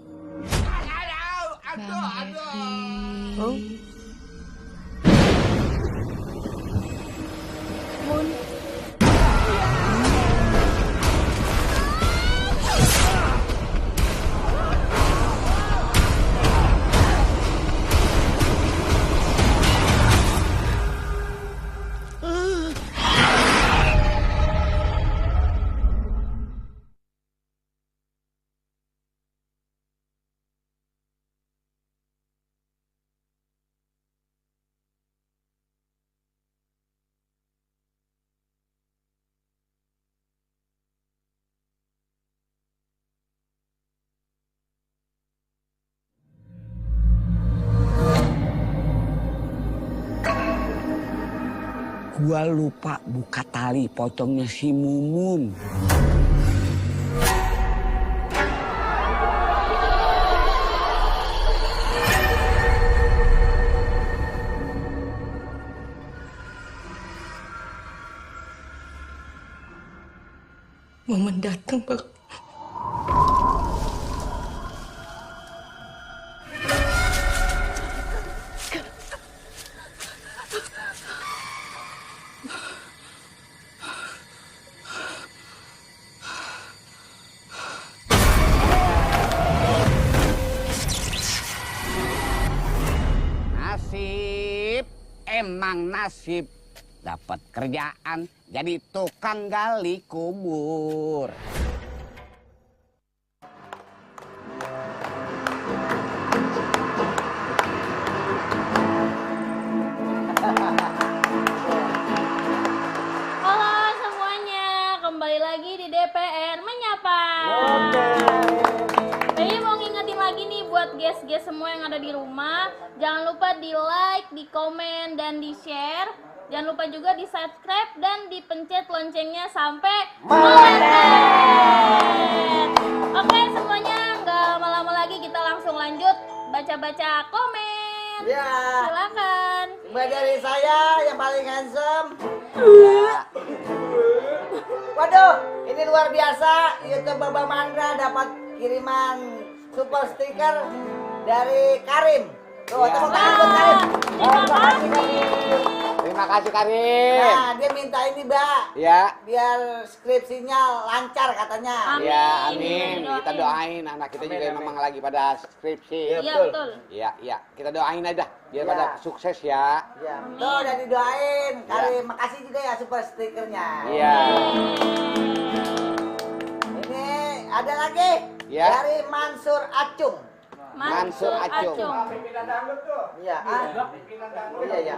Oh. Gua lupa buka tali pocongnya si Mumun. Momen datang, Bang. Nasib, emang nasib. Dapat kerjaan jadi tukang gali kubur. Halo semuanya, kembali lagi di DPR Menyapa. Jadi mau ngingetin lagi nih buat guys-guys semua yang ada di rumah, jangan lupa di like, di komen, dan di share. Jangan lupa juga di subscribe dan dipencet loncengnya sampai meletet. Oke semuanya, nggak lama-lama lagi kita langsung lanjut baca-baca komen. Ya. Silakan. Mulai dari saya yang paling handsome. Waduh, ini luar biasa. YouTube Baba Mandra dapat kiriman super stiker dari Karim. Tuh, Ya. tepuk tangan buat Karim. Terima kasih. Terima kasih Karim. Nah, dia minta ini, Mbak. Ya. Biar skripsinya lancar katanya. Amin. Ya, amin. Doain. Kita doain anak kita juga memang lagi pada skripsi. Iya betul. Iya, iya. Kita doain aja biar Ya. pada sukses ya. Ya, tuh udah didoain. Karim, makasih juga ya super stikernya. Iya. Ini ada lagi Ya. dari Mansur Acung. Mansur Acung. Iya, iya, iya.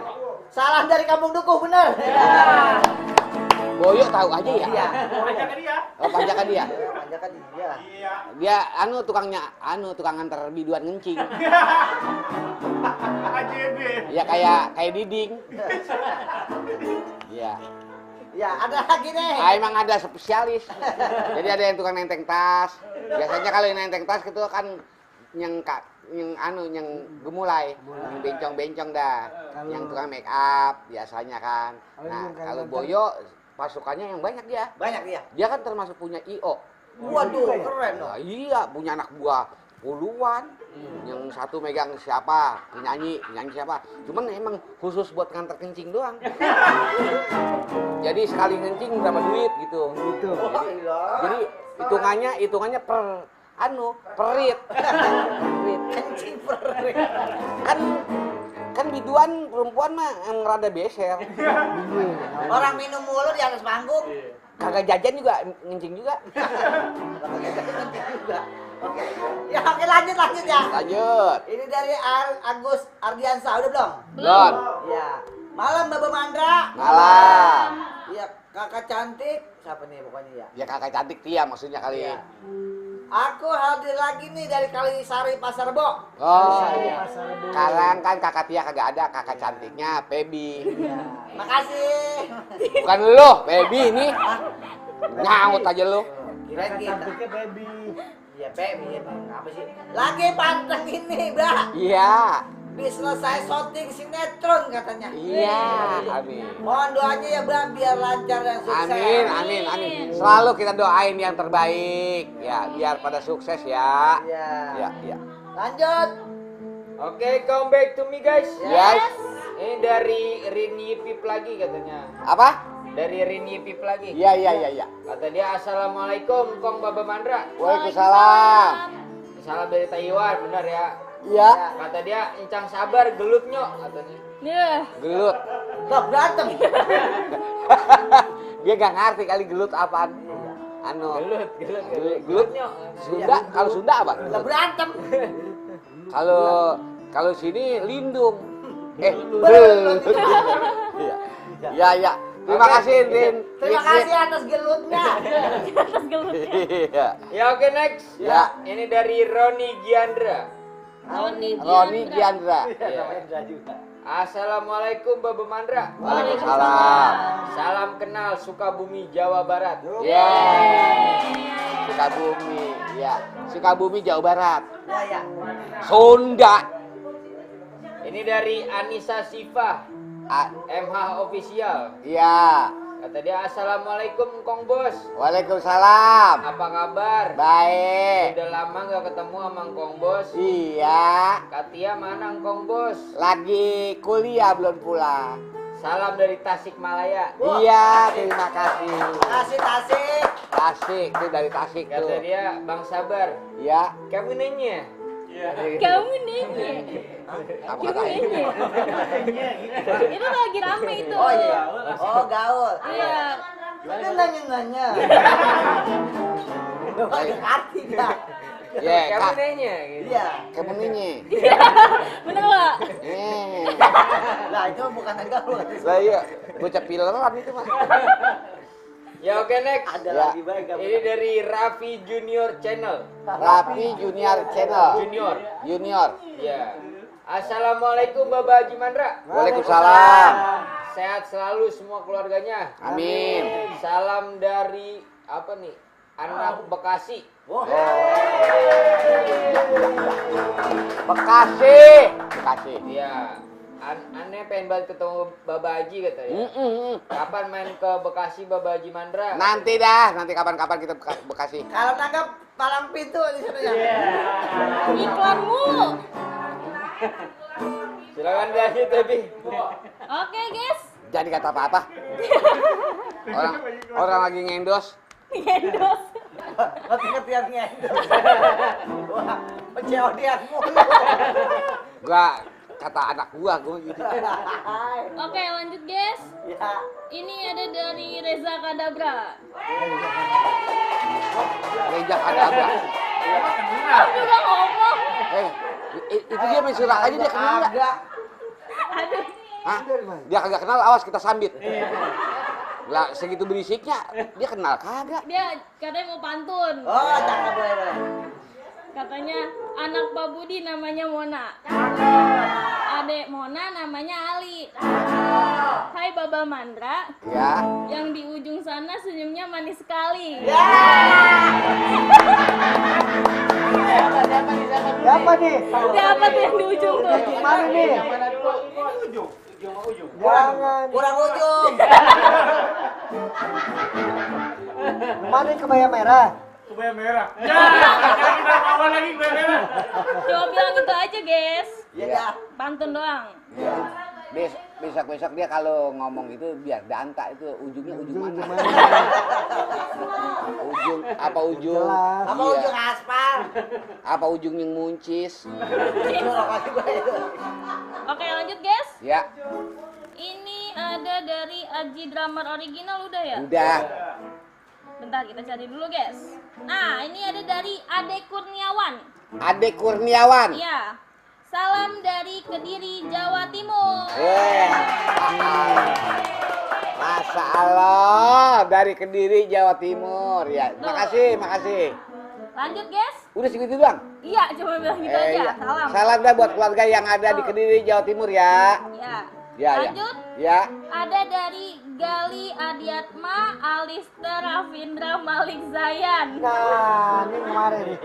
Salam dari Kampung Dukuh, bener. Boyo tahu aja ya. Iya. Oh, pajakan dia. Pajakan dia. Dia tukang antar biduan ngencing. Ya kayak Diding. Iya. Ya, ada lagi nih. Emang ada spesialis. Jadi ada yang tukang nenteng tas. Biasanya kalau yang nenteng tas itu kan yang gemulai, yang bencong-bencong dah. Yang tukang make up biasanya kan. Nah, kalau Boyo pasukannya yang banyak dia. Banyak dia. Dia kan termasuk punya IO. Waduh, keren dong. Nah, iya, punya anak buah puluhan. Yang satu megang siapa, penyanyi siapa. Cuman emang khusus buat nganter kencing doang. Jadi sekali kencing berapa duit gitu. Jadi hitungannya perit. Kencing perit. Kan biduan perempuan mah yang rada beser. Orang minum mulu di atas panggung. Kagak jajan juga, ngencing juga. Oke. Ya, oke lanjut ya. Lanjut. Ini dari Agus Ardiansa, udah belum? Belum. Ya. Malam Baba Mandra. Malam. Iya, kakak cantik. Siapa nih pokoknya ya? Ya kakak cantik Tia maksudnya kali. Iya. Aku hadir lagi nih dari Kalisari Pasar Rebo. Oh, sekarang kan kakak Tia kagak ada, kakak cantiknya Pebi. Makasih. Bukan lo, Pebi ini. Nyaut aja lo. Kirain kita. Iya, Pebi. Apa sih? Lagi panteng ini, Mbak. Iya. bisa selesai syuting sinetron katanya. Iya, amin. Mohon doanya ya Bang biar lancar dan sukses. Amin, amin, amin. Selalu kita doain yang terbaik, ya, biar pada sukses ya. Iya. Ya, ya. Lanjut. Oke, come back to me guys. Yes. Ini dari Rini Pip lagi katanya. Apa? Dari Rini Pip lagi. Iya, iya, iya, iya. Kata dia assalamualaikum Kong Baba Mandra. Waalaikumsalam. Salam dari Taiwan, benar ya? Iya. Kata dia encang sabar gelut nyok katanya. Gelut. Gak berantem. Dia gak ngerti kali gelut apaan. Anu. Gelut nyok. Sunda, kalau Sunda apa? Gak berantem. Kalau sini lindung. Gelut. Iya. Ya, ya. Terima kasih, Din. Terima kasih atas gelutnya. Iya. Ya oke next. Ya. Ini dari Roni Giandra. Roni Giandra. Assalamualaikum Baba Mandra. Waalaikumsalam. Salam kenal Sukabumi Jawa Barat. Ya. Sukabumi, ya. Sukabumi Jawa Barat. Ya, ya. Sunda. Ini dari Anissa Siva. MH Official. Iya. Kata dia assalamualaikum Kong Bos. Waalaikumsalam. Apa kabar? Baik. Udah lama gak ketemu sama Kong Bos. Iya. Katia mana Kong Bos? Lagi kuliah belum pulang. Salam dari Tasikmalaya. Iya, terima kasih. Tasik, Tasik. Tasik itu dari Tasik tuh. Kata dia Bang Sabar. Iya. Kamu nanya? Kamu nanya. Apa Kamu kata nanya. Itu lagi rame itu. Oh iya. Oh gaul. Iya. Mana nanya-nanya. Pakai hati dah. Ya, Kamu Kak. nanya? Gitu. Iya. Kamu nanya. Bener nggak? Lah itu bukan gaul. Lah iya, bocah pileran itu mah. Ya oke next. Ada Ya. lagi baik. Ini dari Raffi Junior Channel. Raffi Junior Channel. Junior. Junior. Ya. Assalamualaikum Baba Haji Mandra. Waalaikumsalam. Sehat selalu semua keluarganya. Amin. Salam dari apa nih? Anak Bekasi. Bekasi. Bekasi. Iya. Aneh pengen banget ketemu Baba Haji katanya. Kapan main ke Bekasi Baba Haji Mandra? Nanti dah, nanti kapan-kapan kita Bekasi. Kalau nangkap palang pintu di sana ya. Iklan mulu. Silakan lanjut tapi. Oke guys. Jadi kata apa-apa. Orang lagi ngendos. Ngendos. Ngerti-ngertian ngendos. Wah, COD-an mulu. Gua kata anak gua gitu. Oke lanjut guys. Ya. Ini ada dari Reza Kadabra. Rejak ada apa? Aku udah ngomong. Itu dia main surak aja dia kenal nggak? Agak. Aduh. Hah? Dia kagak kenal, awas kita sambit. Lah segitu berisiknya, dia kenal kagak? Dia katanya mau pantun. Oh, jangan boleh. Katanya anak Pak Budi namanya Mona. Adek Mona namanya Ali. Hai Baba Mandra. Ya. Yang di ujung sana senyumnya manis sekali. Siapa nih? Siapa tuh yang di ujung tuh? Mana nih? Jangan. Kurang ujung. Mana kebaya merah? Coba bilang itu aja guys. Iya. Pantun doang. Ya. Besok dia kalau ngomong itu biar danta itu ujungnya ujung mana? Ujung apa ujung? Apa Iya. ujung aspal? Apa ujung yang muncis? Oke lanjut guys. Ya, Ini ada dari Aji Dramar Original udah ya? udah. Bentar kita cari dulu guys. Nah ini ada dari Ade Kurniawan. Ade Kurniawan. Iya. Salam dari Kediri, Jawa Timur. Masya Allah, dari Kediri, Jawa Timur. Ya, makasih. Lanjut guys. Udah segitu doang. Iya, cuma bilang gitu aja. Iya. Salam. Salam dah buat keluarga yang ada di Kediri, Jawa Timur ya. Ya. Ya, Lanjut. ya. Ada dari Gali Adiatma Alister Ravindra Malik Zayan. Nah, ini kemarin nih.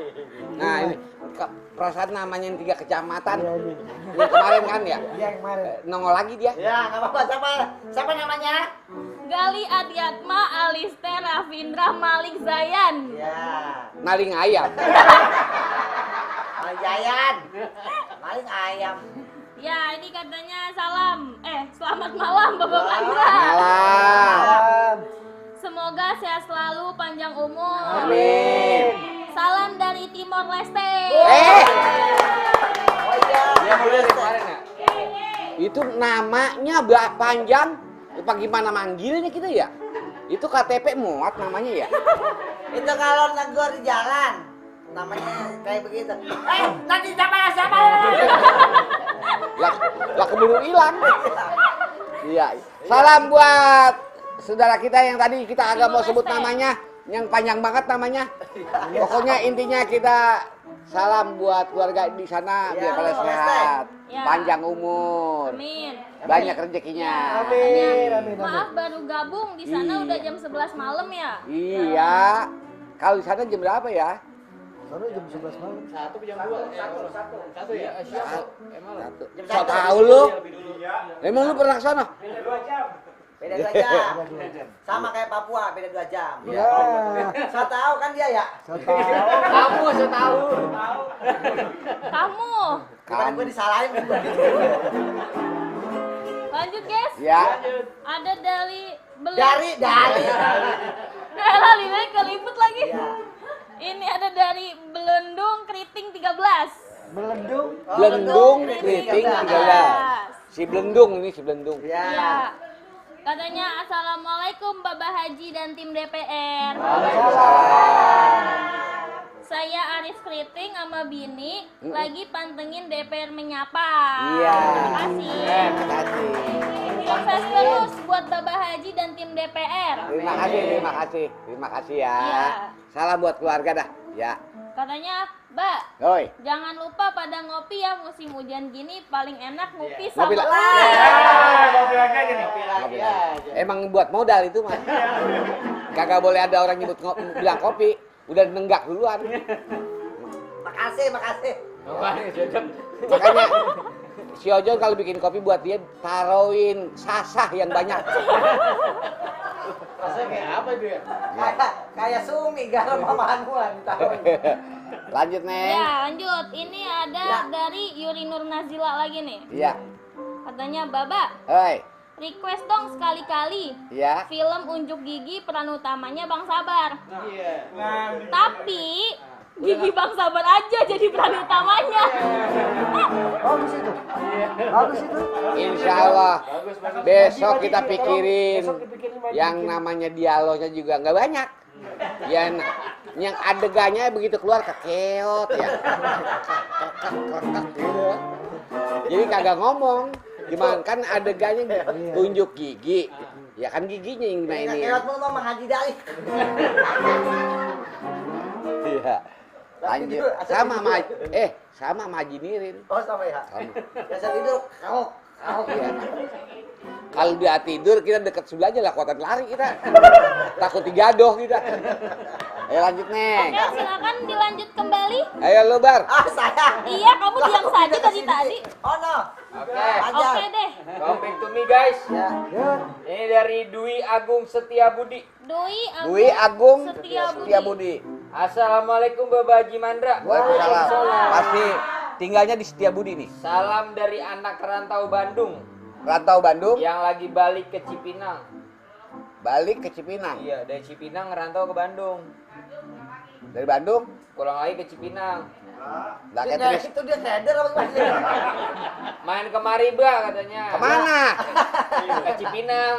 Nah ini perasaan namanya yang 3 kecamatan. Iya, ini. Yang kemarin kan ya? Iya, kemarin. Nongol lagi dia. Ya, nggak apa-apa. Siapa namanya? Gali Adiatma Alister Ravindra Malik Zayan. Ya. Maling ayam. Maling Jayan. Maling ayam. Ya, ini katanya selamat malam Bapak Mandra. Malam. Semoga sehat selalu, panjang umur. Amin. Salam dari Timor Leste. Oh iya. Dia mulai dari kemarin ya. Itu namanya panjang. Apa gimana manggilnya kita ya? Itu KTP muat namanya ya? Itu kalau negor di jalan namanya kayak begitu. Nanti siapa? Lah keburu hilang. Iya. Salam buat saudara kita yang tadi kita agak mau sebut namanya, yang panjang banget namanya. Pokoknya intinya kita salam buat keluarga di sana biar pada sehat, Ya. panjang umur, Amin. banyak rezekinya. Amin. Maaf baru gabung di sana Iya. udah jam 11 malam ya. Iya. Kalau di sana jam berapa ya? Soalnya jam 11 malam. Satu ya? Satu. So tahu lu? Emang lu pernah ke sana? Beda 2 jam. Sama kayak Papua, beda 2 jam. Ya. Saya tahu kan dia ya. Saya tahu. Kamu setahu. Kamu. Gimana gue disalahin gitu. Lanjut, guys. Ya. Ada dari Dari. Lima keliput lagi. Ya. Ini ada dari Belendung Keriting 13. Melendung. Belendung Keriting 13. Si Belendung ini si Belendung. Ya. Ya. Katanya Assalamualaikum Bapak Haji dan tim DPR. Saya Aris Keriting sama Bini lagi pantengin DPR menyapa. Iya. Terima kasih. Terima kasih. Sukses terus buat Bapak Haji dan tim DPR. Terima kasih ya. Iya. Salam buat keluarga dah. Ya. Katanya, Mbak, Oi. jangan lupa pada ngopi ya, musim hujan gini paling enak ngopi Ngopi sama Ngopi. Emang buat modal itu mah. Kagak boleh ada orang nyebut bilang kopi. Udah nenggak duluan. Makasih. Makanya si Ojon kalau bikin kopi buat dia taruhin sasah yang banyak. Rasanya kayak apa itu ya? Kayak sumi garam sama ditaruhin. Lanjut, Neng. Ya, lanjut. Ini ada dari Yuri Nur Nazila lagi nih. Iya. Katanya, Baba, Hei. request dong sekali-kali Iya. film Unjuk Gigi peran utamanya Bang Sabar. Iya. Tapi Gigi Bang Sabar aja jadi peran utamanya. Bagus itu. Bagus itu. Insya Allah besok kita pikirin yang namanya dialognya juga nggak banyak. Yang adegannya begitu keluar kekeot ya. Gitu. Jadi kagak ngomong. Gimana kan adegannya tunjuk gigi. Ya kan giginya yang mainin. Kelewat mulu sama Haji Dali. Iya. Lanjut. Sama sama Haji Nirin. Oh sama ya. Sama. Biasa tidur. Kau. Iya. Kalau dia tidur kita dekat sebelah aja lah, kuatan lari kita. Takut digadoh kita. Ayo lanjut, Neng. Oke, silakan dilanjut kembali. Ayo lu, Bar. Saya. Iya, kamu diam saja tadi. Oh no. Oke. Oke deh. Come back to me guys. Ya. Ini dari Dwi Agung Setiabudi. Dwi Agung Setiabudi. Setiabudi. Assalamualaikum Bapak Haji Mandra. Waalaikumsalam. Pasti tinggalnya di Setiabudi nih. Salam dari anak rantau Bandung Rantau Bandung, yang lagi balik ke Cipinang. balik ke Cipinang. Iya, dari Cipinang ngerantau ke Bandung. Dari Bandung, Pulang lagi ke Cipinang. lah Dia terus itu dia keder apa gimana? Main kemari, Bra, katanya. kemana? Ke Cipinang.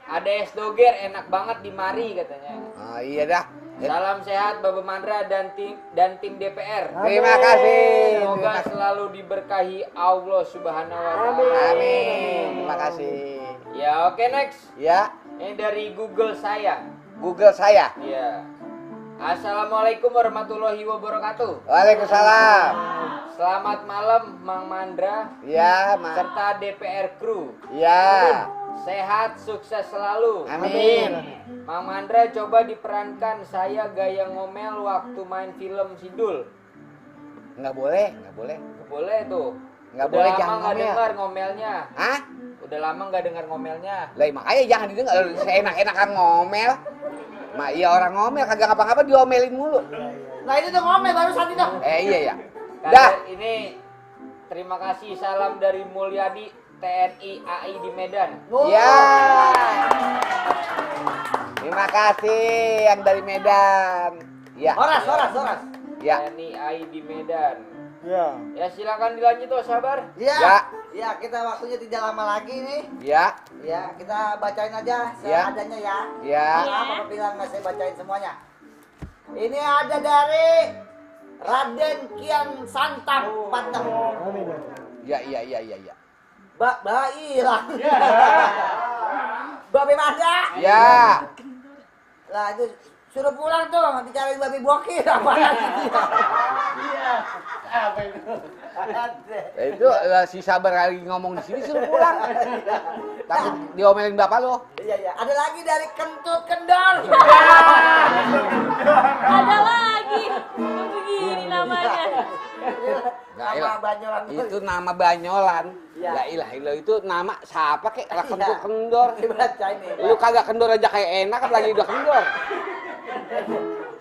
Ada es doger enak banget di mari katanya. Oh, iya dah. Salam sehat Bapak Mandra dan tim DPR. Terima kasih. Semoga selalu diberkahi Allah Subhanahu wa taala. Amin. Terima kasih. Ya, oke next. Ya, Ini dari Google saya. Google saya. Ya. Assalamualaikum warahmatullahi wabarakatuh. Waalaikumsalam. Selamat malam Mang Mandra Ya, Mas. serta DPR Crew. Ya. sehat, sukses selalu. Amin. Mang Mandra coba diperankan saya gaya ngomel waktu main film Sidul. Nggak boleh, nggak boleh. Nggak boleh tuh. Nggak Udah boleh, lama jangan nggak ngomel. dengar ngomelnya. Hah? Udah lama nggak dengar ngomelnya. Lah makanya jangan didengar, seenak-enakan ngomel. Mak iya orang ngomel kagak ngapa-ngapa diomelin mulu. Nah itu tuh ngomel baru saat itu. Iya ya. Kata Dah. ini terima kasih salam dari Mulyadi TNI AI di Medan. Ya. Terima kasih yang dari Medan. Ya. Horas. Ya. TNI AI di Medan. Ya. Ya silakan dilanjut tuh sabar. Iya. Ya. Ya, kita waktunya tidak lama lagi nih. Ya. Ya, kita bacain aja Ya. seadanya ya. Ya. Apa bilang nggak saya bacain semuanya. Ini ada dari Raden Kian Santang Pateng. Ya. Mbak hilang. Babe Manda. Ya. Lah itu suruh pulang tuh, dicari babi bokir apa lagi. Itu si Sabar lagi ngomong di sini suruh pulang. Takut diomelin bapak lo. Iya. Ada lagi dari Kentut Kendor. Ada lagi. Begini namanya. Nama Banyolan. Itu nama Banyolan. Ya. La ilaha illallah itu nama siapa kek? Lah Kentut Kendor. Dibaca ini. Lu kagak kendor aja kayak enak lagi udah kendor.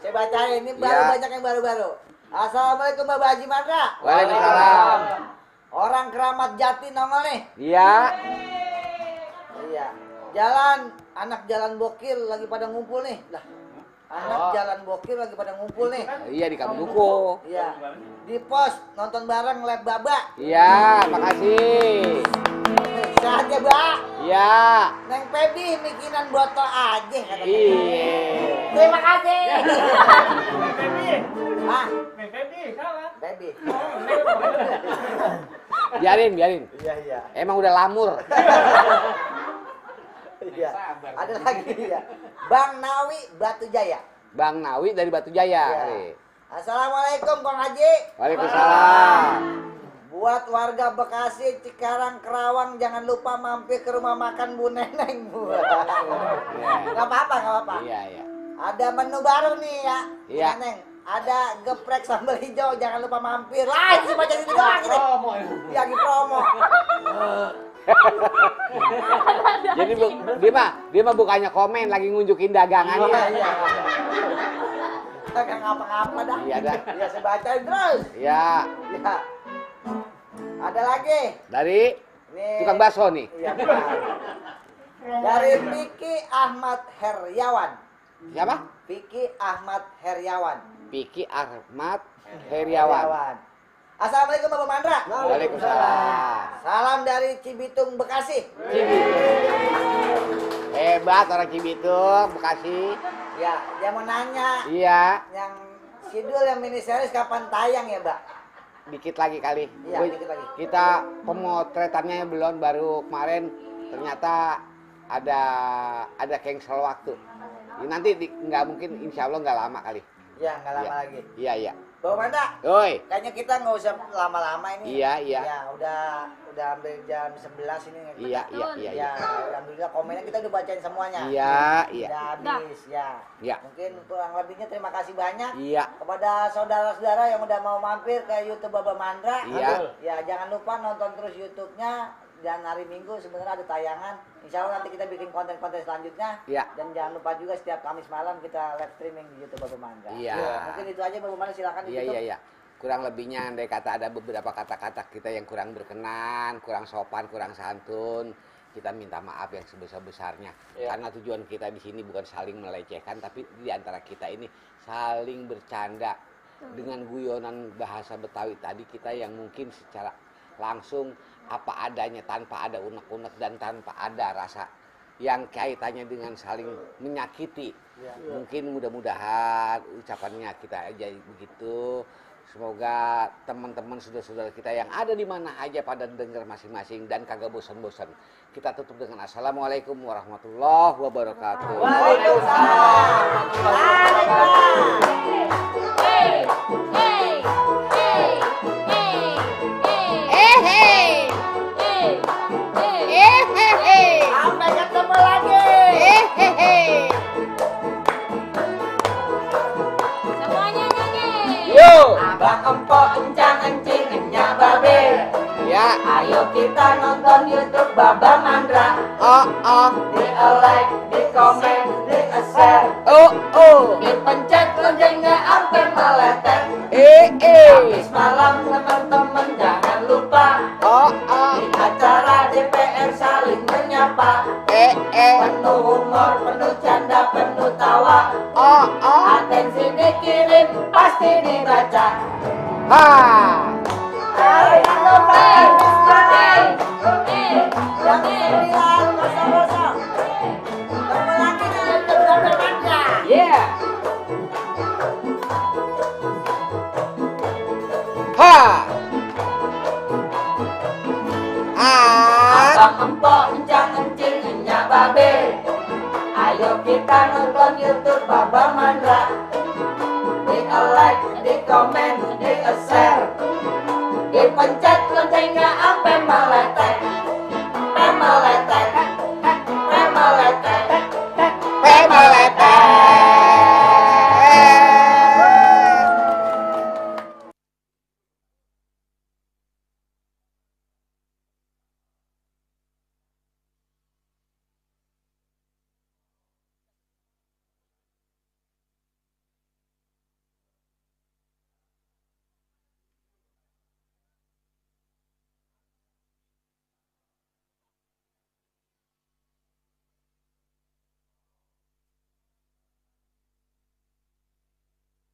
Saya bacain ini baru Ya. banyak yang baru-baru. Assalamualaikum Bapak Haji Mandra. Waalaikumsalam. Orang Keramat Jati nongol nih. Iya. Iya. Anak jalan bokir lagi pada ngumpul nih. Lah. Anak jalan bokir lagi pada ngumpul nih. Iya di Kampung Duko. Iya. Di pos nonton bareng Lab Baba. Iya, makasih. Sehat ya, Mbak. Iya. Neng Pebi mikinan botol aja katanya. Iya. Terima kasih. Ah, Pebi. Biarin. Iya. Emang udah lamur. Iya. Ada lagi ya. Bang Nawi Batu Jaya. Bang Nawi dari Batu Jaya. Iya. Assalamualaikum Bang Haji. Waalaikumsalam. Buat warga Bekasi, Cikarang, Kerawang jangan lupa mampir ke rumah makan Bu Neneng. Gak apa-apa. Iya. Ada menu baru nih ya. Iya. Neneng. Ada geprek sambal hijau, jangan lupa mampir. Lah, itu baca itu doang gitu. Iya, lagi promo. Jadi dia mah bukannya komen, lagi ngunjukin dagangannya. Iya. Kagak ngapa-ngapa dah. Iya dah. Iya, saya bacain terus. Iya. Iya. Ada lagi. Dari Nih. tukang bakso nih. Iya. Dari Piki Ahmad Heriawan. Siapa? Piki Ahmad Heriawan. Piki Ahmad Heriawan. Assalamualaikum Bapak Mandra. Waalaikumsalam. Salam dari Cibitung, Bekasi. Hebat orang Cibitung, Bekasi. Ya, dia mau nanya Iya. yang Sidul yang mini series kapan tayang ya, Mbak? Dikit lagi kali. Iya, Gua- dikit lagi. Kita pemotretannya belum, baru kemarin ternyata ada cancel waktu. Ya, nanti nggak mungkin, insya Allah nggak lama kali. Ya, nggak lama Iya. lagi. Iya. Bapak Mandra, Oi. kayaknya kita nggak usah lama-lama ini. Iya. Ya, udah hampir jam 11 ini. Iya. Ya, alhamdulillah komennya kita udah bacain semuanya. Iya. Udah habis ya. Iya. Mungkin kurang lebihnya terima kasih banyak Iya. kepada saudara-saudara yang udah mau mampir ke YouTube Bapak Mandra. Iya. Ya, jangan lupa nonton terus YouTube-nya, dan hari Minggu sebenarnya ada tayangan. Insya Allah nanti kita bikin konten-konten selanjutnya. Iya. Dan jangan lupa juga setiap Kamis malam kita live streaming di YouTube Bapak Mandra. Iya. Mungkin itu aja Bapak Mandra, silakan ditutup. Iya. Kurang lebihnya andai kata ada beberapa kata-kata kita yang kurang berkenan, kurang sopan, kurang santun, kita minta maaf yang sebesar-besarnya. Karena tujuan kita di sini bukan saling melecehkan, tapi di antara kita ini saling bercanda dengan guyonan bahasa Betawi tadi kita yang mungkin secara langsung apa adanya, tanpa ada unek-unek dan tanpa ada rasa yang kaitannya dengan saling menyakiti. Mungkin mudah-mudahan ucapannya kita aja begitu. Semoga teman-teman saudara-saudara kita yang ada di mana aja pada dengar masing-masing dan kagak bosan-bosan. Kita tutup dengan Assalamualaikum warahmatullahi wabarakatuh. Sampai kita nonton YouTube Baba Mandra. Oh, oh, Di like, di komen, di share. oh, oh. Dipencet loncengnya sampai meletek. Eh. Malam teman-teman jangan lupa Oh, oh. di acara DPR saling menyapa. Eh. Penuh humor, penuh canda, penuh tawa. Oh, oh. Atensi dikirim, pasti dibaca. Ha. Jangan lupa subscribe. Yang sembilan kosong. Ketemu lagi di YouTube Baba Mandra. Yeah. Ha. Abang empok encang encing nyak babe. Ayo kita nonton YouTube Baba Mandra. Di like, di komen, di share. Dipencet loncengnya sampai meletek.